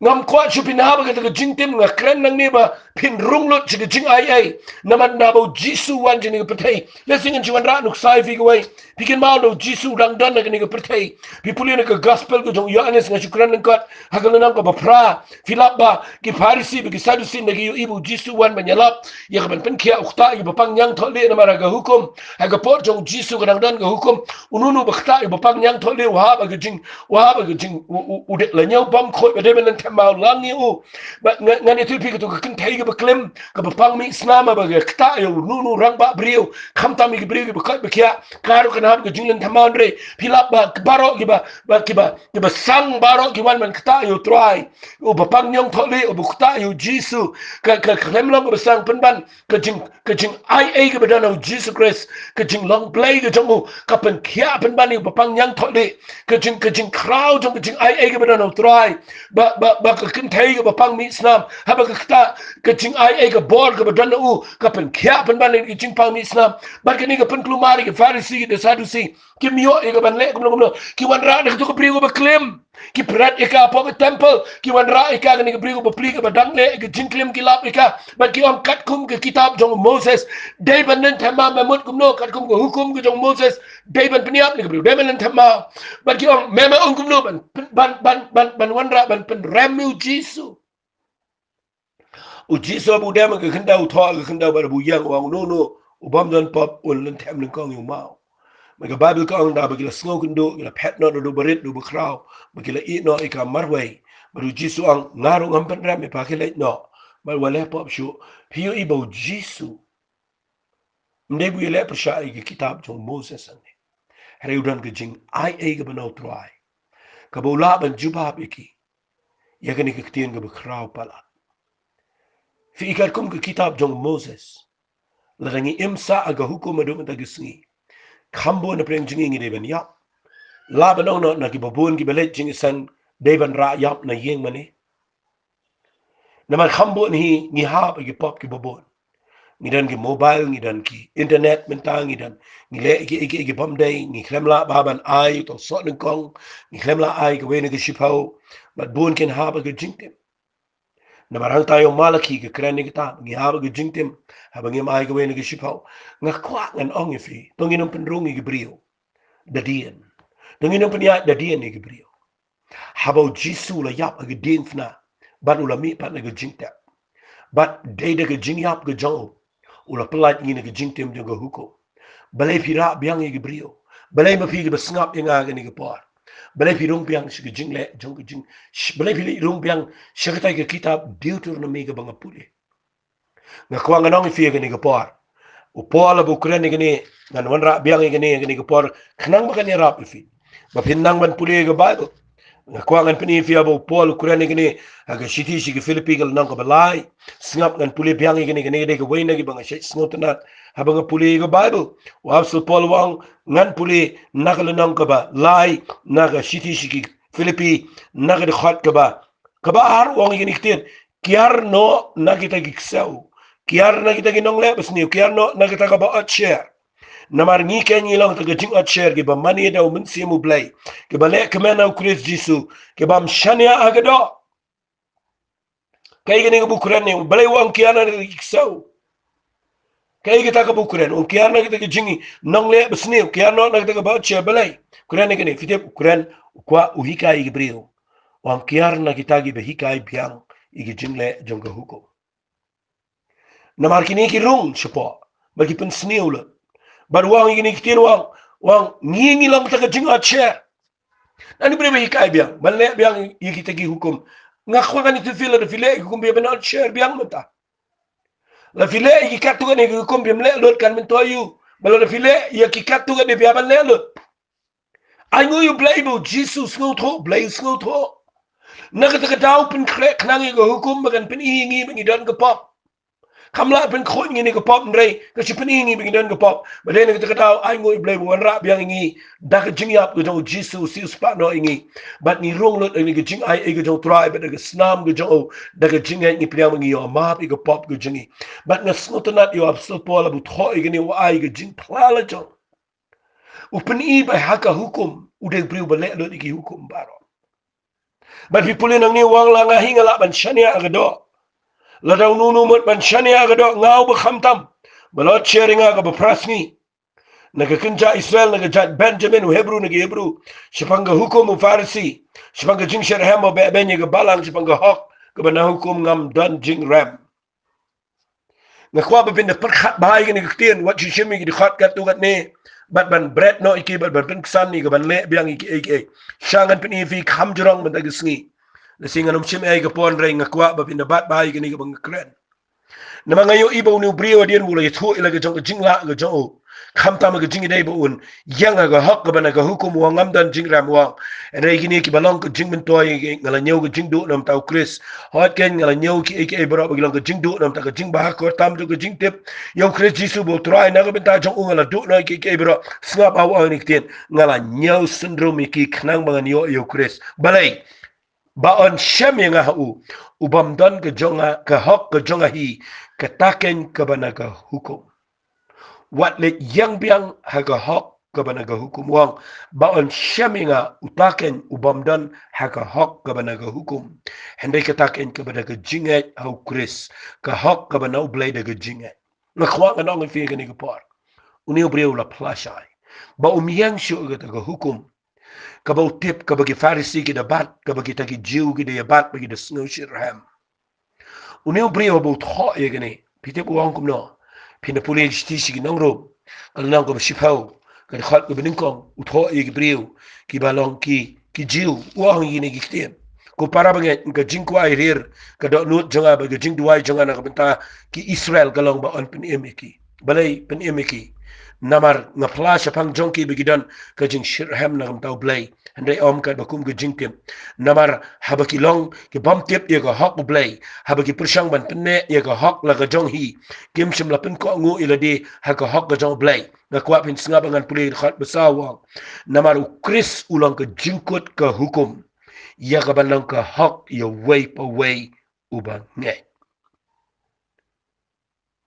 ngam kwah shuh phin hap ha kata ka jingtim. Nga kren nangne ba phin rung lut sha ka jingaiei. Namar naba u Jisu u wan sha kane ka pyrthei, lehse ngan shu wanrah nuksa ïa phi kawei. Phi kynmaw, naba u Jisu u dang don ha kane ka pyrthei, phi pule na ka Gospel ka jong u Ïoannis, nga shu kren lyngkot, ha ka lynnong kaba phra, phi lap ba ki Pharisi bad ki Saddusi na ki ïohi ba u Jisu u wan ban ïalap ïa ka ban pynkhiah, u ktah ïa ki bapang ñiangthohlieh namar ha ka hukum, ha ka por jong u Jisu ka dang don ka hukum. Uno uno uba ktah ïa u bapang ñiangthohlieh u hap ha ka jing, u hap ha ka jing, u, u, u dei la ñiew bymkhuid, ba dei ban lynthem maw lang ïa u. Ba nga, ngan ïathuh ïa phi katu ka kynthei kaba klim, ka bapang mih snam, ba ka ktah ïa uno uno u rangbah briew, khamtam ïa ki briew kiba koit ba khiah, ka ruh kan hap ka jinglynthem maw, hynrei phi lap ba baroh kiba, ba kiba, kiba sang baroh ki wan ban ktah ïa u Trai, u bapang ñiangthohlieh, uba ktah ïa u Jisu. Ka, ka khlem long kaba sang pynban, ka jing, ka jingaiei kaba don ha u Jisu Khrist, ka jinglong Blei ka jong u, ka pynkhiah pynban ïa u bapang ñiangthohlieh, ka jing, ka jingkhraw jong ka jingaiei kaba don ha u Trai. Ba, ba, ba ka kynthei ka bapang mih snam, haba ka ktah, ka jingaiei, ka bor kaba don ha u ka pynkhiah pynban ïa ka jingpang mih snam. Bad kane ka pynkulmar ïa ki Pharisi, ki Saddusi, kim ïoh ïa ka ban leh kumno kumno. Ki wanrah na katu ka briew kaba klim. Ki pret ïa ka hapoh ka temple, ki wanrah ïa ka kane ka briew kaba pli, kaba dang leh ïa ka jingklim, ki lap ïa ka. Bad ki ong, katkum ka kitab jong u Moses, dei ban lynthem maw, me mut kumno, katkum ka hukum ka jong u Moses, dei ban pynïap ïa ka briew, dei ban lynthem maw. Bad ki ong, me, me ong kumno ban, ban, ban, ban, ban wanrah ban pynrem ïa u Jisu. U Jisu haba u dem ha ka khyndew, u thoh ha ka khyndew bad haba u ïeng, u ong, uno uno u bym don pop un lynthem nyngkong ïa u maw. Bad ka Baibl ka ong, da ba ki la sngew kynduh, ki la phet noh, naduh barit haduh bakhraw, bad ki la ïeh noh ïa ka marwei. Bad u Jisu u ong, nga ruh ngam pynrem ïa pha, khie leit noh bad wat leh pop shuh. Phi ïohi ba u Jisu ym dei ba u ïaleh pyrshah ïa ka kitab jong u Moses hangne. Hynrei u don ka jingaiei kaba na u Trai, kaba u lah ban jubab ïa ki ïa kane ka ktien kaba khraw palat. Phi i, katkum ka kitab jong u Moses, lada ngi im sah ha ka hukum haduh mynta ka sngi, kham bun na pdeng jong ngi ngi dei ban ïap. Lah ban ong noh, na kiba bun kiba leit jingïaseng dei ban rah ïap na ïing mane. Namar kham bun hi ngi hap ha ki pop kiba bun. Ngi don ki mobile, ngi don ki internet mynta, ngi don, ngi leh ki, ki, ki bym dei, ngi khlem lah ba ban ai to soh nyngkong, ngi khlem lah ai kawei na ka shiphew, bad bun kin hap ha ka jingtim. Namar hangta ïa u Malaki ka kren ïa kata, ngi hap ha ka jingtim, haba ngim ai kawei na ka shiphew. Nga kwah ngan ong ïa phi, to ngin ym pynrung ïa ki briew da dien. To ngin ym pynïaid da dien ïa ki briew. Haba u Jisu u la ïap ha ka diengphna, bad u la mih pat na ka jingtep, bad dei da ka jingïap ka jong u, u la pyllait ngi na ka jingtim jong ka hukum. Balei phi rah biang ïa ki briew? Balei ma phi kiba sngap ïa nga ha kane ka por? Balei phi rung biang sha ka jingleh jong ka jing, sh-, balei phi rung biang sha katei ka kitab Deuteronomi kaba nga pule? Nga kwah ngan ong ïa phi ha kane ka por, u Paul haba u kren ïa kane, ngan wanrah biang ïa kane ha kane ka por, khnang ba kan ïarap ïa phi ba phin nang ban pule ïa ka Baibl. Nga kwah ngan pyni ïa phi haba u Paul u kren ïa kane ha ka shithi sha ki Philippi ka lynnong kaba lai. Sngap, ngan pule biang ïa kane, kane ka dei kawei na kiba nga shait sngewtynnat haba nga pule ïa ka Baibl. U Apostol Paul u ong, ngan pule na ka lynnong kaba lai na ka shithi sha ki Philippi, na ka dkhot kaba, kaba ar, u ong ïa kine ki ktien: Kiar noh na kita ki ksew, kiar na kita ki nongleh basniew, kiar noh na kita kaba otsher. Namar ngi keiñ ngi long kita ka jingotsher, kiba mane da u Mynsiem u Blei, kiba leh kmen ha u Khrist Jisu, kibym shaniah ha ka doh. Kaei kane kaba u kren ne, balei u ong kiar na kita ki ksew? Kaei kata kaba u kren? U ong kiar na kita ki jingnongleh basniew, kiar noh na kita kaba otsher. Balei u kren ïa kane? Phi tip, u kren, u kwah u hikai ïa ki briew. U ong kiar na kita kiba hikai biang ïa ki jingleh jong ka hukum. Namar kine ki rung shapoh, bad ki pynsniew lut. Bad u ong ïa kine ki ktien, u ong, u ong ngi ngi long kita ka jingotsher. Nangno u briew ba hikai biang, ban leh biang ïa kita ki hukum? Nga kwah ngan ïathuh ïa phi, lada phi leh ïa ki hukum, phi hap ban otsher biang mynta. Lada phi leh ïa ki katto katne ki hukum, phim leh lut, kan myntoi ïa u. Bad lada phi leh ïa ki katto katne, phi hap ban leh lut. Ainguh ïa u Blei ba u Jisu u sngewthuh, u Blei u sngewthuh. Na kata ka daw u pynkhreh khnang ïa ka hukum ba kan pyni ïa ngi ba ngi don ka pop. Kam lah pynkhuid ïa ngi na ka pop, hynrei ka shu pyni ïa ngi ba ngi don ka pop. Bad dei na kata ka daw ainguh ïa u Blei ba u wanrah biang ïa ngi da ka jingïap ka jong u Jisu, u siew spah noh ïa ngi. Bad ngi rung lut ha kane ka jingai ei ka jong u Trai, bad da ka snam ka jong u, da ka jingngeit ngi pdiang ba ngi ïoh map ïa ka pop ka jong ngi. Bad nga sngewtynnat ïa u Apostol Paul haba u thoh ïa kane, u ai ka jingphla la jong u. U pyni ba ha ka hukum, u dei u briew ba leh lut ïa ki hukum baroh. Bad phi pule nangne, u ong, la nga hi nga lah ban shaniah ha ka doh. Lada uno uno mut ban shaniah ha ka doh, nga uba khamtam, ba la otsher ïa nga, kaba phra sngi. Na ka kynja Israel, na ka jaid Benjamin, u Hebru na ki Hebru, shaphang ka hukum u Pharisi, shaphang ka jingshitrhem ba beh beiñ ïa ka balang, shaphang ka hok kaba na hukum ngam don jingrem. Nga kwah ba phin da pyrkhat bha ïa kine ki ktien, wat shu shim ïa ki dkhot katto katne bad ban bret noh ïa ki, bad ban pynksan ïa ki, ban leh biang ïa ki ei ki ei. Sha ngan pyni ïa phi kham jrong mynta ka sngi. Lashai ngan ym shim ei ka por, hynrei nga kwah ba phin da bat bha ïa kine kiba nga kren. Namar nga ïohi ba une u briew hadien ba u la ïathuh ïa la ka jong ka jinglah ka jong u, khamtam ka jingïadei ba un ïeng ha ka hok kaba na ka hukum, u ong ngam don jingrem, u ong. Hynrei kine kiba long ka jingmyntoi, nga la ñiew ka jingduh na ka bynta u Khrist. Hooid keiñ, nga la ñiew kiei kiei baroh ba ki long ka jingduh na ka bynta ka jingbha kyrpang jong ka jingtip ïa u Khrist Jisu ba u Trai, na ka bynta jong u nga la duh na kiei kiei baroh. Sngap, u ong ïa kine ki ktien: nga la ñiew syndon ïa ki khnang ba ngan ïoh ïa u Khrist. Balei? Ba un shem ïa nga ha u, u bym don ka jong nga, ka hok ka jong nga hi, kata keiñ kaba na ka hukum. Wat leit ïeng biang ha ka hok kaba na ka hukum, u ong. Ba un shem ïa nga, uta keiñ u bym don ha ka hok kaba na ka hukum, hynrei kata keiñ kaba na ka jingngeit ha u Khrist, ka hok kaba na u Blei da ka jingngeit. Nga kwah ngan ong ïa phi ha kane ka por, une u briew u la phla shai ba um ïeng shuh ha kata ka hukum kaba u tip, kaba ki Pharisi ki da bat, kaba kita ki Jiw ki da ïa bat, ba ki da sngew shitrhem. Une u briew haba u thoh ïa kane, phi tip u ong kumno? Phin da pule shithi sha ki Nong Rom, ka lynnong kaba shiphew, ka dkhot kaba nyngkong, u thoh ïa ki briew kiba long ki, ki Jiw, u ong ïa kine ki ktien: Ko para bangeit, ka jingkwah ïarir, ka dohnud jong nga bad ka jingduwai jong nga na ka bynta ki Israel ka long ba un pynim ïa ki. Balei pynim ïa ki? Namar nga phla shaphang jong ki ba ki don ka jingshitrhem na ka bynta u Blei, hynrei ym kat ba kum ka jingtip. Namar haba ki long ki bym tip ïa ka hok u Blei, haba ki pyrshang ban pynneh ïa ka hok la ka jong hi, kim shym la pynkohnguh ïa lade ha ka hok ka jong u Blei. Nga kwah phin sngap, ngan pule dkhot ba saw, u ong: Namar u Khrist u long ka jingkut ka hukum, ïa kaban long ka hok ïa uwei pa uwei uba ngeit.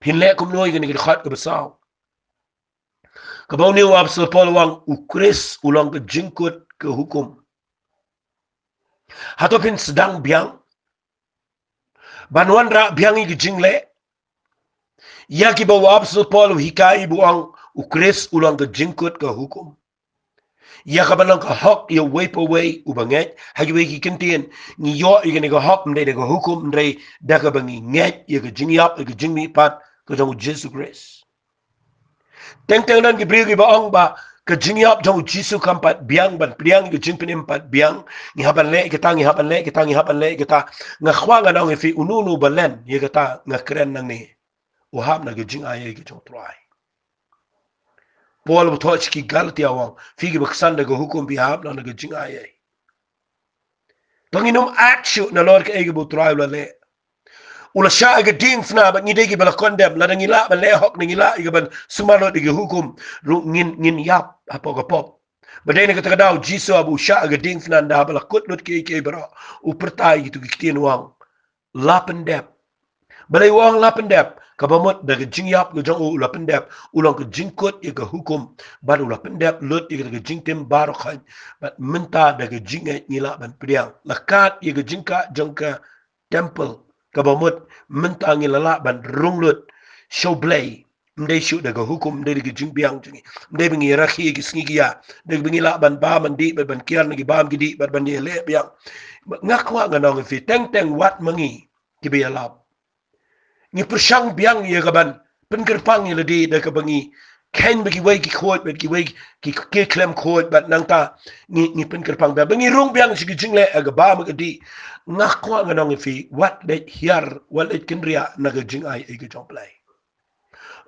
Phin leh kumno ïa kane ka dkhot kaba saw? Kaba une u Apostol Paul u ong, u Khrist u long ka jingkut ka hukum. Hato phin sdang biang ban wanrah biang ïa ka jingleh ïa kiba u Apostol Paul u hikai ba u ong u Khrist u long ka jingkut ka hukum? Ïa kaba long ka hok ïa uwei pa uwei uba ngeit. Ha kiwei ki kyntien ngi ïoh ïa kane ka hok ym dei da ka hukum, hynrei da kaba ngi ngeit ïa ka jingïap, ïa ka jingmihpat ka jong u Jisu Khrist. Teng teng don ki briew kiba ong ba ka jingïap jong u Jisu kam pat biang ban pdiang ïa ka jingpynim pat biang. Ngi hap ban leh kata, ngi hap ban leh kata, ngi hap ban leh kata. Nga kwah ngan ong ïa phi, uno uno ba len ïa kata, nga kren nangne, u hap na ka jingai ei ka jong u Trai. Paul u thoh sha ki Galatia u ong, phi kiba ksan da ka hukum phi hap na ka jingai ei. To ngin ym act shuh nalor kaei kaba u Trai u la leh. U la shah ïa ka diengphna bad ngi dei kiba la condemn, lada ngi lah ban leh hok ne ngi lah ïa ka ban sumar lut ïa ka hukum ruh ngin, ngin ïap hapoh ka pop. Ba dei na kata ka daw u Jisu haba u shah ïa ka diengphna, ynda haba la kut lut kiei kiei baroh, u pyrta ïa kitu ki ktien u ong, la pyndep. Balei u ong la pyndep? Kaba mut da ka jingïap ka jong u, u la pyndep, u long ka jingkut ïa ka hukum, bad u la pyndep lut ïa ka jingtim baroh khoit. Bad mynta da ka jingngeit ngi lah ban pdiang. La kat ïa ka jingkah jong ka temple, kaba mut mynta ngi la lah ban rung lut sha U Blei. Ym dei shuh da ka hukum, ym dei da ka jingbiang jong ngi, ym dei ba ngi rakhe ïa ki sngi ki ïa, ym dei ba ngi lah ban bam ban dih bad ban kiar na ki bam ki dih bad ban ïaleh biang. Nga kwah ngan ong ïa phi, teng teng wat ma ngi kiba ïalap, ngi pyrshang biang ïa ka ban pynkyrpang ïa lade da kaba ngi kheiñ ba kiwei ki khuid bad kiwei ki, ki khlem khuid, bad nangta ngi, ngi pynkyrpang biang ba ngi rung biang sha ki jingleh ha ka bam ka dih. Nga kwah ngan ong ïa phi, wat leit hiar, wat leit kynriah na ka jingai ei ka jong U Blei.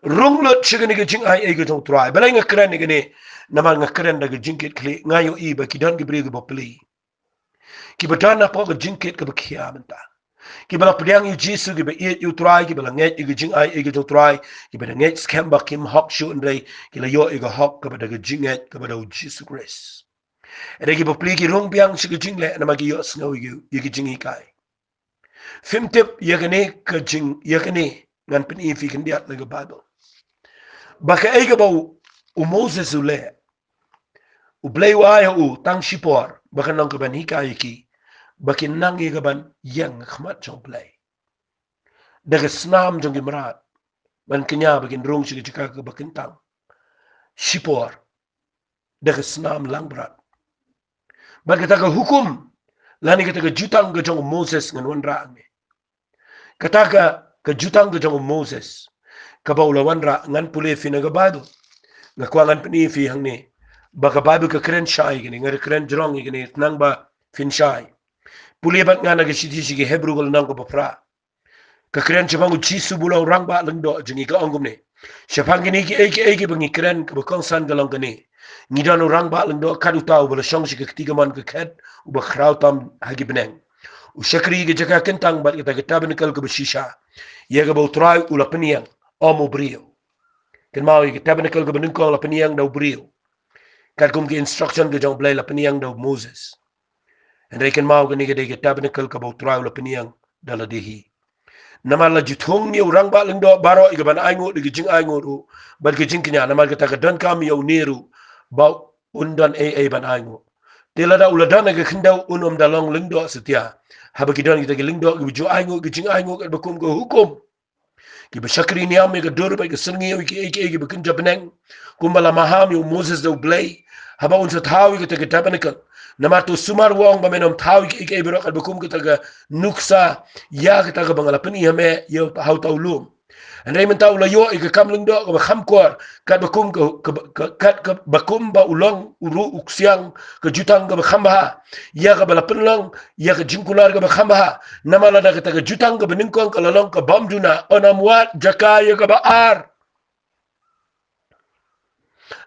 Rung lut sha kane ka jingai ei ka jong U Trai. Balei nga kren ïa kane? Namar nga kren da ka jingkitkhlieh, nga ïohi ba ki don ki briew kiba plie, kiba don hapoh ka jingkit kaba khia mynta, kiba la pdiang ïa U Jisu, kiba ïeit ïa U Trai, kiba la ngeit ïa ka jingai ei ka jong U Trai, kiba la ngeit skhem ba kim hok shuh, hynrei ki la ïoh ïa ka hok kaba da ka jingngeit kaba da U Jisu Khrist. Hynrei kiba plie ki rung biang sha ka jingleh namar ki ïohsngew ïa ka jinghikai. Phim tip ïa kane ka jing, ïa kane ngan pyni ïa phi khyndiat na ka Baibl, ba kaei kaba u, u Moses u leh, U Blei u ai ha u tang shipor ba kan long kaban hikai ïa ki, ba kin nang ïa kaban ïeng ha khmat jong U Blei da ka snam jong ki mrad, ban kñia ba kin rung sha ka jaka kaba kyntang shipor da ka snam langbrot. Bad kata ka hukum lane kata ka jutang ka jong u Moses ngan wanrah hangne. Kata ka, ka jutang ka jong u Moses kaba u la wanrah, ngan pule ïa phi na ka Baibl. Nga kwah ngan pyni ïa phi hangne ba ka Baibl ka kren shai ïa kane, nga da kren jrong ïa kane, tang ba phin shai. Pule bad nga na ka shithi sha ki Hebru ka lynnong kaba phra. Ka kren shaphang u Jisu ba u long u Rangbah Lyngdoh jong ngi, ka ong kumne: Shaphang kine kiei kiei kiba ngi kren, kaba kongsan ka long kane: Ngi don u Rangbah Lyngdoh kat uta, uba la shong sha ka kti kamon ka khet, uba khraw tam ha ki bneng. U shakri ïa ka jaka kyntang bad kata ka tabernakl kaba shisha, ïa kaba U Trai u la pynïeng, ym u briew. Kynmaw, ïa ka tabernakl kaba nyngkong la pynïeng da u briew, katkum ka instruction ka jong U Blei, la pynïeng da u Moses. Hynrei kynmaw, kane ka dei ka tabernakl kaba U Trai u la pynïeng da lade hi. Namar la ju thung ïa u Rangbah Lyngdoh baroh, ïa kaban ainguh da ka jingainguh ruh bad ka jingkñia, namar kata ka donkam ïa une ruh ba un don ei ei ban ainguh. Te lada u la don ha ka khyndew, un ym da long lyngdoh satia, haba ki don kita ki lyngdoh kiba ju ainguh ka jingainguh katba kum ka hukum. Kiba shakri niam ïa ka dur bad ka syrngiew, ïa kiei kiei kiba kynja bneng, kumba la maham ïa u Moses da U Blei haba un sa thaw ïa kata ka tabernakl. Namar to sumar u ong ba men ym thaw ïa kiei kiei baroh katba kum kata ka nuksa, ïa kata kaba nga la pyni ha me ïa ha uta u lum. Hynrei mynta u la ïoh ïa ka kam lyngdoh kaba kham kor, katba kum ka, ka, ka, katba kum ba u long u ruh u ksiang ka jutang kaba kham bha, ïa kaba la pynlong ïa ka jingkular kaba kham bha. Namar lada kata ka jutang kaba nyngkong ka la long ka bym duna, un ym wad jaka ïa kaba ar.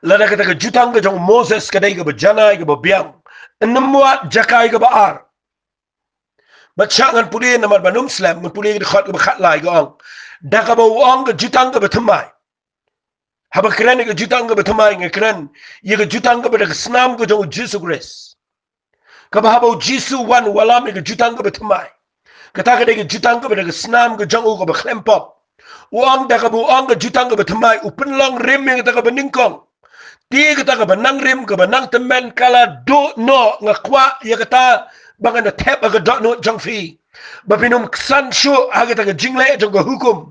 Lada kata ka jutang ka jong u Moses ka dei kaba janai kaba biang, un ym wad jaka ïa kaba ar. Bad shah ngan pule, namar ban ym slem, ngan pule ka dkhot kaba khatlai, ka ong: Da kaba u ong ka jutang kaba thymmai. Haba kren ïa ka jutang kaba thymmai, nga kren ïa ka jutang kaba da ka snam ka jong u Jisu Khrist. Kaba haba u Jisu u wan, u wallam ïa ka jutang kaba thymmai. Kata ka dei ka jutang kaba da ka snam ka jong u kaba khlem pop. U ong da kaba u ong ka jutang kaba thymmai, u pynlong rim ïa kata kaba nyngkong. Te kata kaba nang rim, kaba nang tymmen ka la duh noh. Nga kwah ïa kata ba ngan da thep ha ka dohnud jong phi, ba phin ym ksan shuh ha kata ka jingleh jong ka hukum,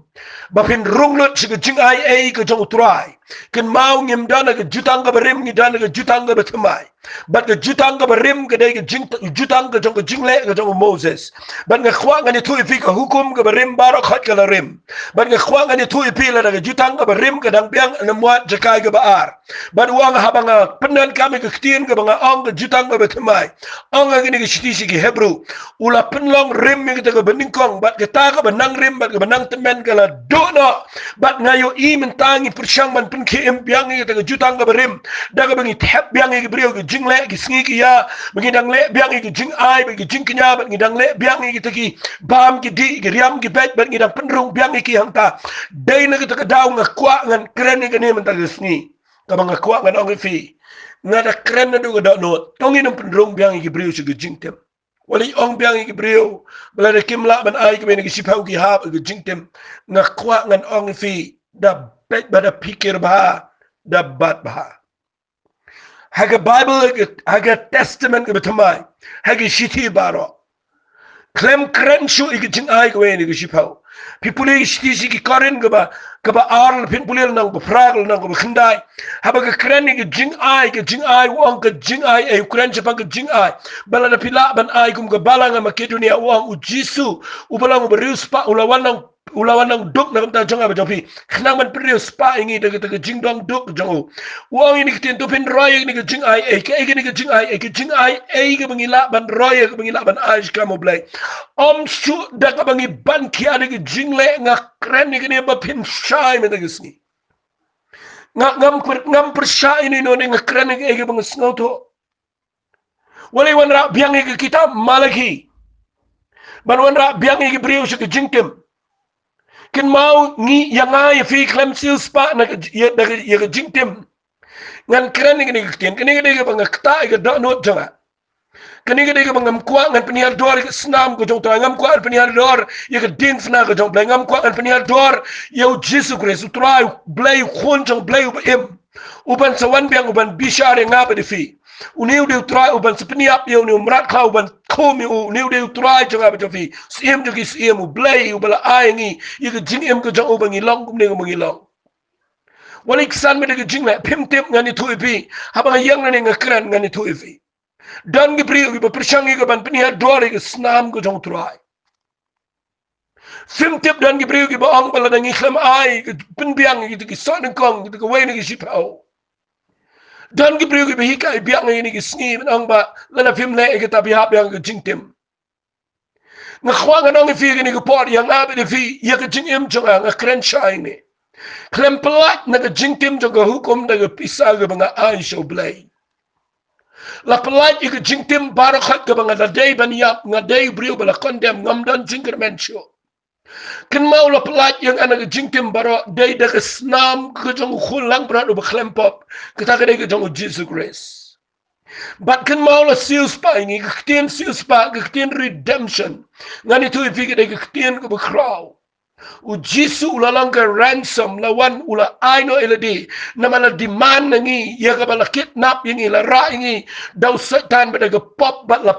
ba phin rung lut sha ka jingai ei ka jong U Trai. Kynmaw, ngim don ha ka jutang kaba rim, ngi don ha ka jutang kaba thymmai. Bad ka jutang kaba rim ka dei ka jing, jutang ka jong ka jingleh ka jong u Moses. Bad nga kwah ngan ïathuh ïa phi, ka hukum kaba rim baroh khoit ka la rim. Bad nga kwah ngan ïathuh ïa phi, lada ka jutang kaba rim ka dang biang, na Mwat Jaikai kaba ar. Bad u ong, haba nga pyndonkam ïa ka ktien kaba nga ong ka jutang kaba thymmai, ong ha kane ka shithi sha ki Hebru, u la pynlong rim ïa kata kaba nyngkong, bad kata kaba nang rim bad kaba nang tymmen ka la duh noh. Bad nga ïohi mynta ngi pyrshang ban pynkhie im biang ïa kata ka jutang kaba rim da kaba ngi thep biang ïa ki briew, ki jingleh, ki sngi ki ïa, ba ngi dang leh biang ïa ki jingai bad ki jingkñia, bad ngi dang leh biang ïa kita ki bam ki dih, ki riam ki beit, bad ngi dang pynrung biang ïa ki hangta. Dei na kata ka daw nga kwah ngan kren ïa kane mynta ka sngi, kaba nga kwah ngan ong ïa phi. Nga da kren naduh ka dohnud, to ngin ym pynrung biang ïa ki briew sha ka jingtim. Wat la ong biang ïa ki briew ba lada kim lah ban ai kawei na ki shiphew ki hap ha ka jingtim. Nga kwah ngan ong ïa phi, da beit bha, da phikir bha, da bat bha. Ha ka Baibl, ha ka, ha ka Testament kaba thymmai, ha ki shithi baroh, khlem kren shuh ïa ka jingai kawei na ki shiphew. Phi pule ki shithi sha ki Korinth kaba, kaba ar, la phin pule lynnong ba phra, lynnong kaba khyndai. Haba ka kren ïa ka jingai, ka jingai, u ong ka jingai ei, u kren shaphang ka jingai. Ba lada phi lah ban ai kum ka balang ha Makedonia, u ong u Jisu, uba long u bariewspah, u la wan nang, u la wan nang duk na ka bynta jong nga bad jong phi, khnang ban pynriewspah ïa ngi da kata ka jingdong duk jong u. U ong ïa kane ka ktien, to phin roi ïa kane ka jingai ei. Kaei kane ka jingai ei? Ka jingai ei kaba ngi lah ban roi ïa, kaba ngi lah ban ai sha ka U Blei. Ym shuh da kaba ngi ban khia da ka jingleh. Nga kren ïa kane ba phin shai mynta ka sngi. Nga, ngam pyr-, ngam pyrshah ïa ino ino, nga kren ïa kaei kaba nga sngewthuh. Wat la wanrah biang ïa ka kitab Malaki ban wanrah biang ïa ki briew sha ka jingtim. Kynmaw, ngi, ïa nga ïa phi, khlem siewspah na ka, ïa, da ka, ïa ka jingtim, ngan kren ïa kane ka ktien. Kane ka dei kaba nga ktah ïa ka dohnud jong nga. Kane ka dei kaba ngam kwah ngan pynhiar dor ïa ka snam ka jong U Trai. Ngam kwah ngan pynhiar dor ïa ka diengphna ka jong U Blei. Ngam kwah ngan pynhiar dor ïa u Jisu Khrist, U Trai, U Blei, U Khun jong U Blei uba im, uban sa wan biang, uban bishar ïa nga bad ïa phi. Une u dei U Trai uban sa pynïap ïa une u mrad khlaw, uban khum ïa u. Une u dei U Trai jong nga bad jong phi, Syiem jong ki syiem, U Blei uba la ai ïa ngi ïa ka jingim ka jong u ba ngi long kumne kumba ngi long. Wat la ksan beit da ka jingleh, phim tip, ngan ïathuh ïa phi. Haba nga ïeng nangne nga kren, ngan ïathuh ïa phi. Don ki briew kiba pyrshang ïa ka ban pynhiar dor ïa ka snam ka jong U Trai. Phim tip, don ki briew kiba ong ba lada ngi khlem ai ka pynbiang ïa kita ki soh nyngkong, kita kawei na ki shiphew. Don ki briew kiba hikai biang ïa kine ki sngi ban ong ba lada phim leh ïa kata phi hap biang ka jingtim. Nga kwah ngan ong ïa phi kane ka por, ïa nga bad ïa phi, ïa ka jingim jong nga, nga kren shai ne. Khlem pyllait na ka jingtim jong ka hukum da ka pisa kaba nga ai sha U Blei. La pyllait ïa ka jingtim baroh khoit kaba nga la dei ban ïap, nga dei u briew ba la condemn, ngam don jingkyrmen shuh. Kynmaw, la pyllait ïa nga na ka jingtim baroh dei da ka snam ka jong U Khun langbrot uba khlem pop, kata ka dei ka jong U Jisu Khrist. Bad kynmaw, la siewspah ïa ngi. Ka ktien siewspah, ka ktien redemption, ngan ïathuh ïa phi, ka dei ka ktien kaba khraw. U Jisu u la long ka ransom, la wan, u la ai noh ïa lade. Namar la demand na ngi ïa kaba la kidnap ïa ngi, la rah ïa ngi da u Soitan bad da ka pop, bad la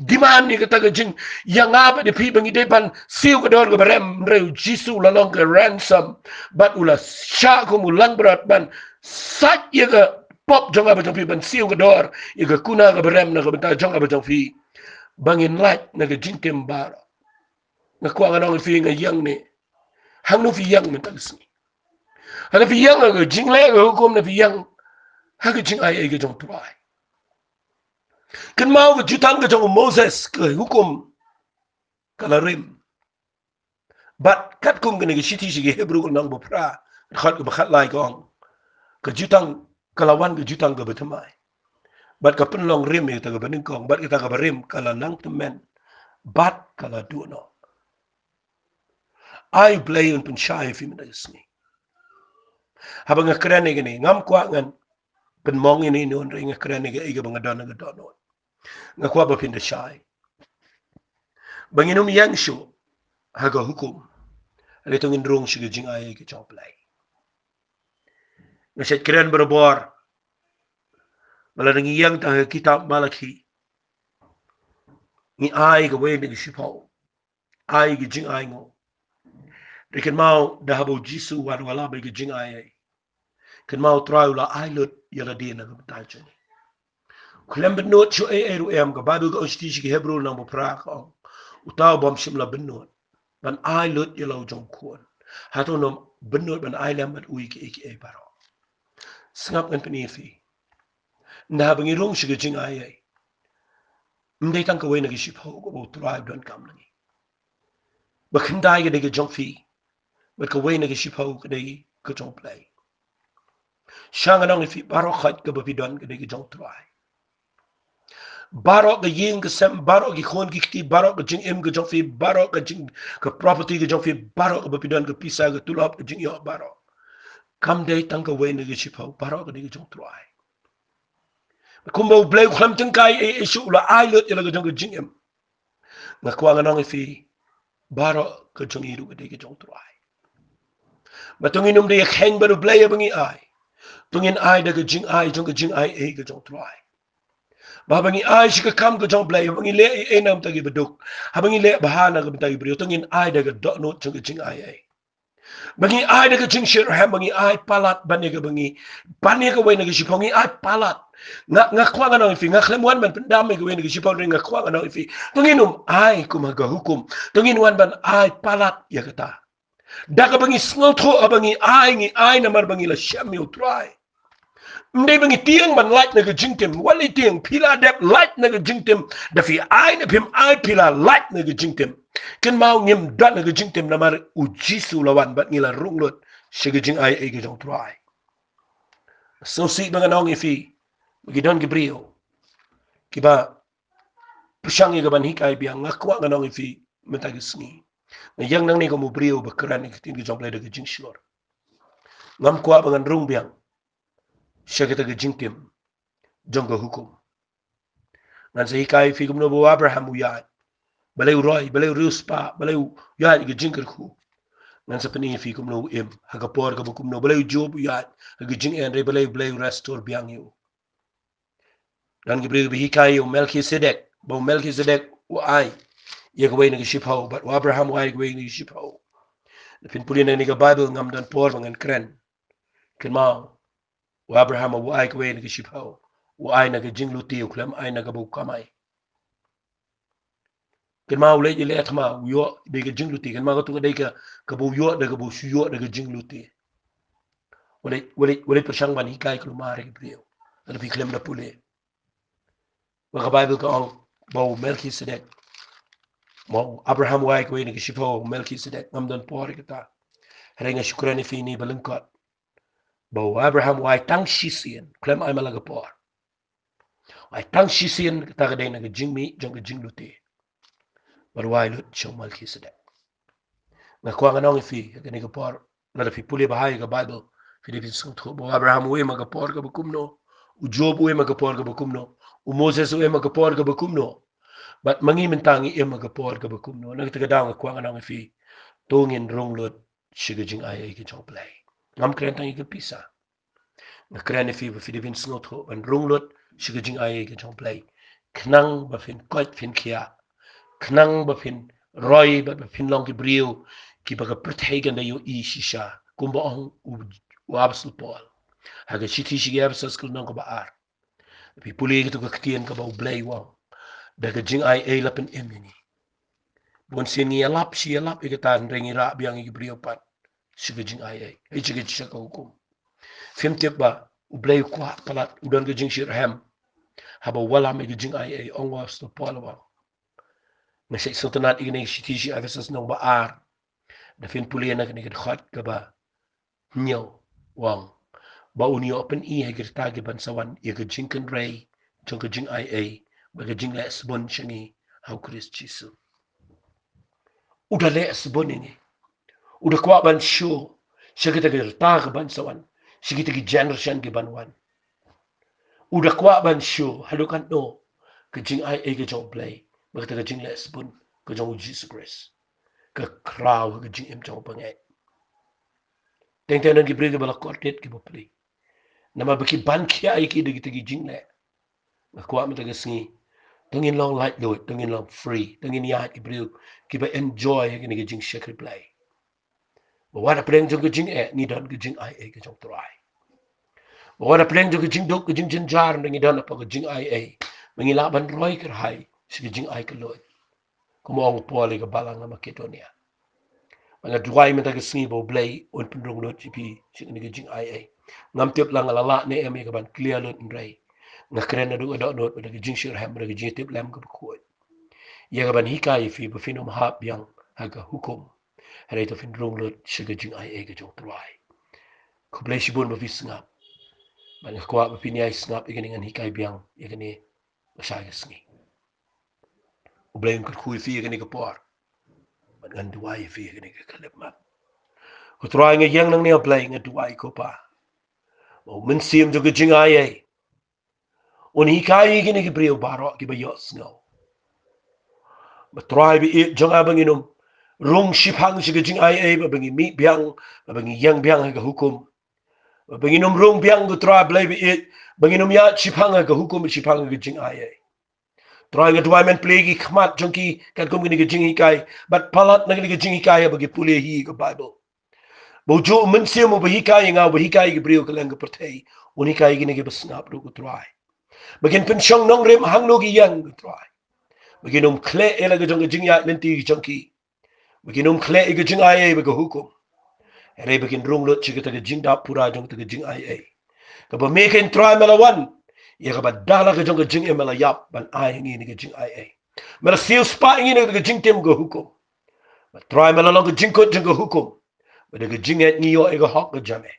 demand ïa kata ka jing, ïa nga bad ïa phi, ba ngi dei ban siew ka dor kaba rem. Hynrei U Jisu u la long ka ransom, bad u la shah kum u langbrot ban sait ïa ka pop jong nga bad jong phi, ban siew ka dor ïa ka kuna kaba rem na ka bynta jong nga bad jong phi, ba ngin lait na ka jingtim baroh. Nga kwah ngan ong ïa phi, nga ïeng ne. Hangno phi ïeng mynta ka sngi? Hangno phi ïeng ha ka jingleh ka hukum, ne phi ïeng ha ka jingai ei ka jong U Trai? Kynmaw, ka jutang ka jong u Moses, ka hukum, ka la rim. Bad katkum kane ka shithi sha ki Hebru, ka lynnong ba phra, dkhot kaba khatlai, ka ong, ka jutang, ka la wan ka jutang kaba thymmai, bad ka pynlong rim ïa kata kaba nyngkong, bad kata kaba rim ka la nang tymmen bad ka la duh noh. Ai U Blei un pynshai ïa phi mynta ka sngi. Haba nga kren ïa kane, ngam kwah ngan pynmong ïa ino ino, hynrei nga kren ïa kaei kaba nga don ha ka dohnud. Nga kwah ba phin da shai, ba ngin ym ïeng shuh ha ka hukum, Hynrei to ngin rung sha ka jingai ei ka jong U Blei. Nga shait kren barabor ba lada ngi ïeng tang ha ka kitab Malaki, ngi ai kawei na ka shiphew, ai ka jingai nguh. Hynrei kynmaw da haba U Jisu u wan wallam ïa ka jingai ei, kynmaw U Trai u la ai lut ïa lade na ka bynta jong ngi. Khlem bynnud shuh ei ei ruh em, ka Baibl ka ong, shithi sha ki Hebru lynnong ba phra ka ong, uta u bym shym la bynnud ban ai lut ïa la u jong U Khun, hato um bynnud ban ai lem bad u ïa kiei kiei baroh? Sngap, ngan pyni ïa phi. Ynda haba ngi rung sha ka jingai ei, ym dei tang kawei na ka shiphew kaba U Trai u donkam na ngi. Ba khyndai ka dei ka jong phi, bad kawei na ka shiphew ka dei ka jong U Blei. Sha ngan ong ïa phi, baroh khoit kaba phi don ka dei ka jong U Trai. Baroh ka ïing ka sem, baroh ki khun ki kti, baroh ka jingim ka jong phi, baroh ka jing, ka property ka jong phi, baroh kaba phi don, ka pisa, ka tulop, ka jingïoh baroh, kam dei tang kawei na ka shiphew, baroh ka dei ka jong U Trai. Kumba U Blei u khlem tyngkai ei ei shuh, u la ai lut ïa la ka jong ka jingim. Nga kwah ngan ong ïa phi, baroh ka jong ngi ruh ka dei ka jong U Trai. Bad to ngin ym dei ïa kheiñ bad U Blei haba ngi ai. To ngin ai da ka jingai jong ka jingai ei ka jong U Trai. Ba haba ngi ai sha ka kam ka jong U Blei, haba ngi leh ei ei na ka bynta ki baduk, haba ngi leh bha na ka bynta ki briew, to ngin ai da ka dohnud jong ka jingai ei. Ba ngi ai da ka jingshitrhem, ba ngi ai palat ban ïa kaba ngi, ban ïa kawei na ka shiphew ngi ai palat. Nga, nga kwah ngan ong ïa phi, nga khlem wan ban pyndam ïa kawei na ka shiphew, hynrei nga kwah ngan ong ïa phi, to ngin ym ai kum ha ka hukum, to ngin wan ban ai palat ïa kata. Da kaba ngi sngewthuh, haba ngi ai, ngi ai namar ba ngi la shem ïa U Trai. Ym dei ba ngi tieng ban lait na ka jingtim. Wat la tieng, phi la dep lait na ka jingtim. Da phi ai ne phim ai, phi la lait na ka jingtim. Kynmaw, ngim don na ka jingtim namar U Jisu u la wan bad ngi la rung lut sha ka jingai ei ka jong U Trai. Sngewsih ba ngan ong ïa phi, ba ki don ki briew kiba pyrshang ïa ka ban hikai biang. Nga kwah ngan ong ïa phi mynta ka sngi, nga ïeng nangne kum u briew ba kren ïa ka ktien ka jong U Blei da ka jingshlur. Ngam kwah ba ngan rung biang sha kata ka jingtim jong ka hukum. Ngan sa hikai ïa phi kumno ba u Abraham u ïaid, balei u roi, balei u riewspah, balei u ïaid ïa ka jingkyrkhu. Ngan sa pyni ïa phi kumno u im ha ka por kaba kumno, balei u Job u ïaid ha ka jingeh, hynrei balei, balei U Blei u restore biang ïa u. Don ki briew ba hikai ïa u Melkisedek, ba u Melkisedek u ai ïa kawei na ka shiphew, bad u Abraham u ai ïa kawei na ka shiphew. Phin pule na kane ka Baibl, ngam don por ba ngan kren. Kynmaw, u Abraham u ai kawei na ka shiphew, u ai na ka jinglute, u khlem ai na kaba u kamai. Kynmaw, u leit ïaleh thma, u ïoh da ka jinglute. Kynmaw, kato ka dei ka, kaba u ïoh da kaba u shu ïoh da ka jinglute. Wat leit, wat leit, wat leit pyrshang ban hikai kulmar ïa ki briew lada phi khlem da pule. Ba ka Baibl ka ong ba u Melkisedek, ba u Abraham u ai kawei na ka shiphew, u Melkisedek, ngam don por ïa kata. Hynrei nga shu kren ïa phi ine ba lyngkot, ba u Abraham u ai tang shisien, khlem ai man la ka por. U ai tang shisien, kata ka dei na ka jingmih jong ka jinglute. Bad u ai lut sha u Melkisedek. Nga kwah ngan ong ïa phi ha kane ka por, lada phi pule bha ïa ka Baibl, phi dei phin sngewthuh ba u Abraham u im ha ka por kaba kumno, u Job u im ha ka por kaba kumno, u Moses u im ha ka por kaba kumno, bad ma ngi mynta ngi im ha ka por kaba kumno. Na kata ka daw nga kwah ngan ong ïa phi, to ngin rung lut sha ka jingai ei ka jong U Blei. Ngam kren tang ïa ka pisa. Nga kren ïa phi ba phi dei phin sngewthuh ban rung lut sha ka jingai ei ka jong U Blei, khnang ba phin koit phin khiah, khnang ba phin roi bad ba phin long ki briew kiba ka pyrthei kan da ïohi shisha, kumba ong u, u Apostol Paul ha ka shithi sha ki Ephesus ka lynnong kaba ar. Phi pule kato ka ktien kaba U Blei u ong, da ka jingai ei la pynim ïa ngi. Bun sien ngi ïalap shi ïalap ïa kata, hynrei ngi rah biang ïa ki briew pat sha ka jingai ei, ei sha ka, sha ka hukum. Phim tip ba U Blei u kwah palat, u don ka jingshitrhem haba u wallam ïa ka jingai ei, ong u Apostol Paul u ong. Nga sa sngewtynnat ïa kane ka shithi sha ki Ephesus lynnong ba ar, da phin pule na kane ka dkhot kaba hynñiew, u ong ba un ïoh pyni ha ki rta kiban sa wan ïa ka jingkynrei jong ka jingai ei bad ka jingleh sbun sha ngi ha u Khrist Jisu. U da leh sbun ïa ngi. U da kwah ban show sha kita ki rta kiban sa wan, sha kita ki generation kiban wan. U da kwah ban show haduh katno ka jingai ei ka jong U Blei bad kata ka jingleh sbun ka jong u Jisu Khrist. ka khraw ha ka jingim jong u bangeit. Teng teng don ki briew kiba la kordit kiba pli. Namar ba ki ban khia ïa ki da kita ki jingleh. Nga kwah mynta ka sngi, to ngin long laitluid, to ngin long free, to ngin ïaid ki briew kiba enjoy ïa kane ka jingshakri Blei. Ba wat hapdeng jong ka jingeh ngi don ka jingai ei ka jong u Trai. Ba wat hapdeng jong ka jingduk ka jingjynjar ngi don hapoh ka jingai ei ba ngi lah ban roi kyrhai sha ka jingai kylluid. Kum u ong u Paul ïa ka balang na Makedonia. Ba nga duwai mynta ka sngi ba u Blei un pynrung lut ïa phi sha kane ka jingai ei. Ngam tip la nga la lah ne em ïa ka ban clear lut hynrei nga kren naduh ka dohnud ba da ka jingshitrhem, ba da ka jingtip lem kaba khuid, ïa ka ban hikai ïa phi ba phin ym hap biang ha ka hukum. Hynrei to phin rung lut sha ka jingai ei ka jong u Trai. Khublei shibun ba phi sngap. Bad nga kwah ba phin ïai sngap ïa kane ngan hikai biang ïa kane lashai ka sngi. U Blei un kyrkhu ïa phi ïa kane ka por. Bad ngan duwai ïa phi ïa kane ka khyllipmat. Ko Trai, nga ïeng nangne, U Blei, nga duwai, ko Pa, ba u Mynsiem jong ka jingai ei un hikai ïa kine ki briew baroh kiba ïohsngew. Ba Trai, ba ïeit jong nga, ba ngin ym rung shiphang sha ka jingai ei, ba, ba ngin mih biang, ba, ba ngin ïeng biang ha ka hukum. Ba, ba ngin ym rung biang, ko Trai Blei ba ïeit, ba ngin ym ïaid shiphang ha ka hukum, shiphang ha ka jingai ei. Trai, nga duwai men plie ki khmat jong ki katkum kine ki jinghikai, bad palat na kine ki jinghikai ba ki pule hi ka Baibl. Ba u juh u Mynsiem uba hikai ïa nga, uba hikai ïa ki briew kylleng ka pyrthei, un hikai ïa kine kiba sngap ruh, ko Trai, ba kin pynshong nongrim hangno ki ïeng, ko Trai. Ba kin ym khleh ïa la ka jong ka jingïaid lynti ka jong ki. Ba kin ym khleh ïa ka jingai ei bad ka hukum. Hynrei ba kin rung lut sha kata ka jingdap pura jong kata ka jingai ei. Kaba me, ko Trai, me la wan ïa kaba da la ka jong ka jingim, me la ïap ban ai ha ngi na ka jingai ei. Me la siewspah ïa ngi na kata ka jingtim ka hukum. Bad Trai, me la long ka jingkut jong ka hukum. Bad da ka jingngeit ngi ïoh ïa ka hok ka jong me.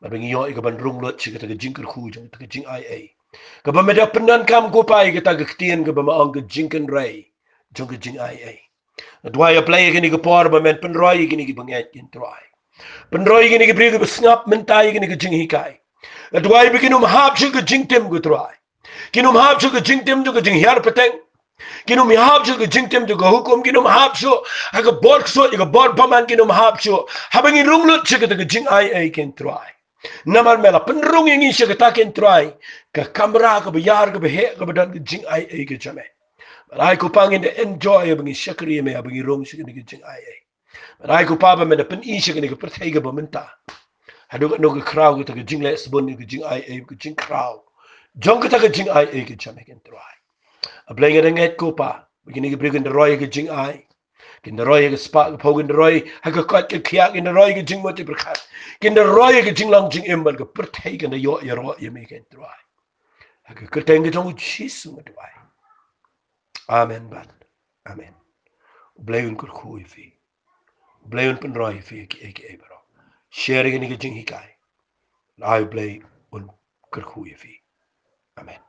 Bad ba ngi ïoh ïa ka ban rung lut sha kata ka jingkyrkhu jong kata ka jingai ei. Kaba me da pyndonkam, ko Pa, ïa kata ka ktien kaba me ong ka jingkynrei jong ka jingai ei. Nga duwai, U Blei, ïa kine ki por ba men pynroi ïa kine ki bangeit, ko Trai. Pynroi ïa kine ki briew kiba sngap mynta ïa kine ki jinghikai. Nga duwai ba kin ym hap shuh ka jingtim, ko Trai. Kin ym hap shuh ka jingtim jong ka jinghiar pateng. Kin ym hap shuh ka jingtim jong ka hukum. Kin ym hap shuh ha ka bor ksuid, ha ka bor bymman, kin ym hap shuh. Haba ngin rung lut sha kata ka jingai ei, ko Trai. Namar me la pynrung ïa ngi sha kata, ko Trai, ka kamra kaba ïar, kaba heh, kaba don ka jingai ei ka jong me. Bad ai, ko Pa, ngin da enjoy ïa ba ngin shakri ïa me, ïa ba ngin rung sha kane ka jingai ei. Bad ai, ko Pa, ba me da pyni sha kane ka pyrthei kaba mynta, haduh katno ka khraw kata ka jingleh sbun, ka jingai ei, ka jingkhraw jong kata ka jingai ei ka jong me, ko Trai. A Blei, nga da ngeit, ko Pa, ba kine ki briew kin da roi ïa ka jingai. Kin da roi ïa ka spah ka phew, kin da roi ha ka koit ka khiah, kin da roi ïa ka jingmut jingpyrkhat, kin da roi ïa ka jinglong jingim, bad ka pyrthei kan da ïoh ïaroh ïa me, ko Trai. Ha ka kyrteng ka jong u Jisu nga duwai. Amen bad amen. U Blei un kyrkhu ïa phi. U Blei un pynroi ïa phi ïa kiei kiei baroh. Share ïa kane ka jinghikai. Ai, U Blei un kyrkhu ïa phi. Amen.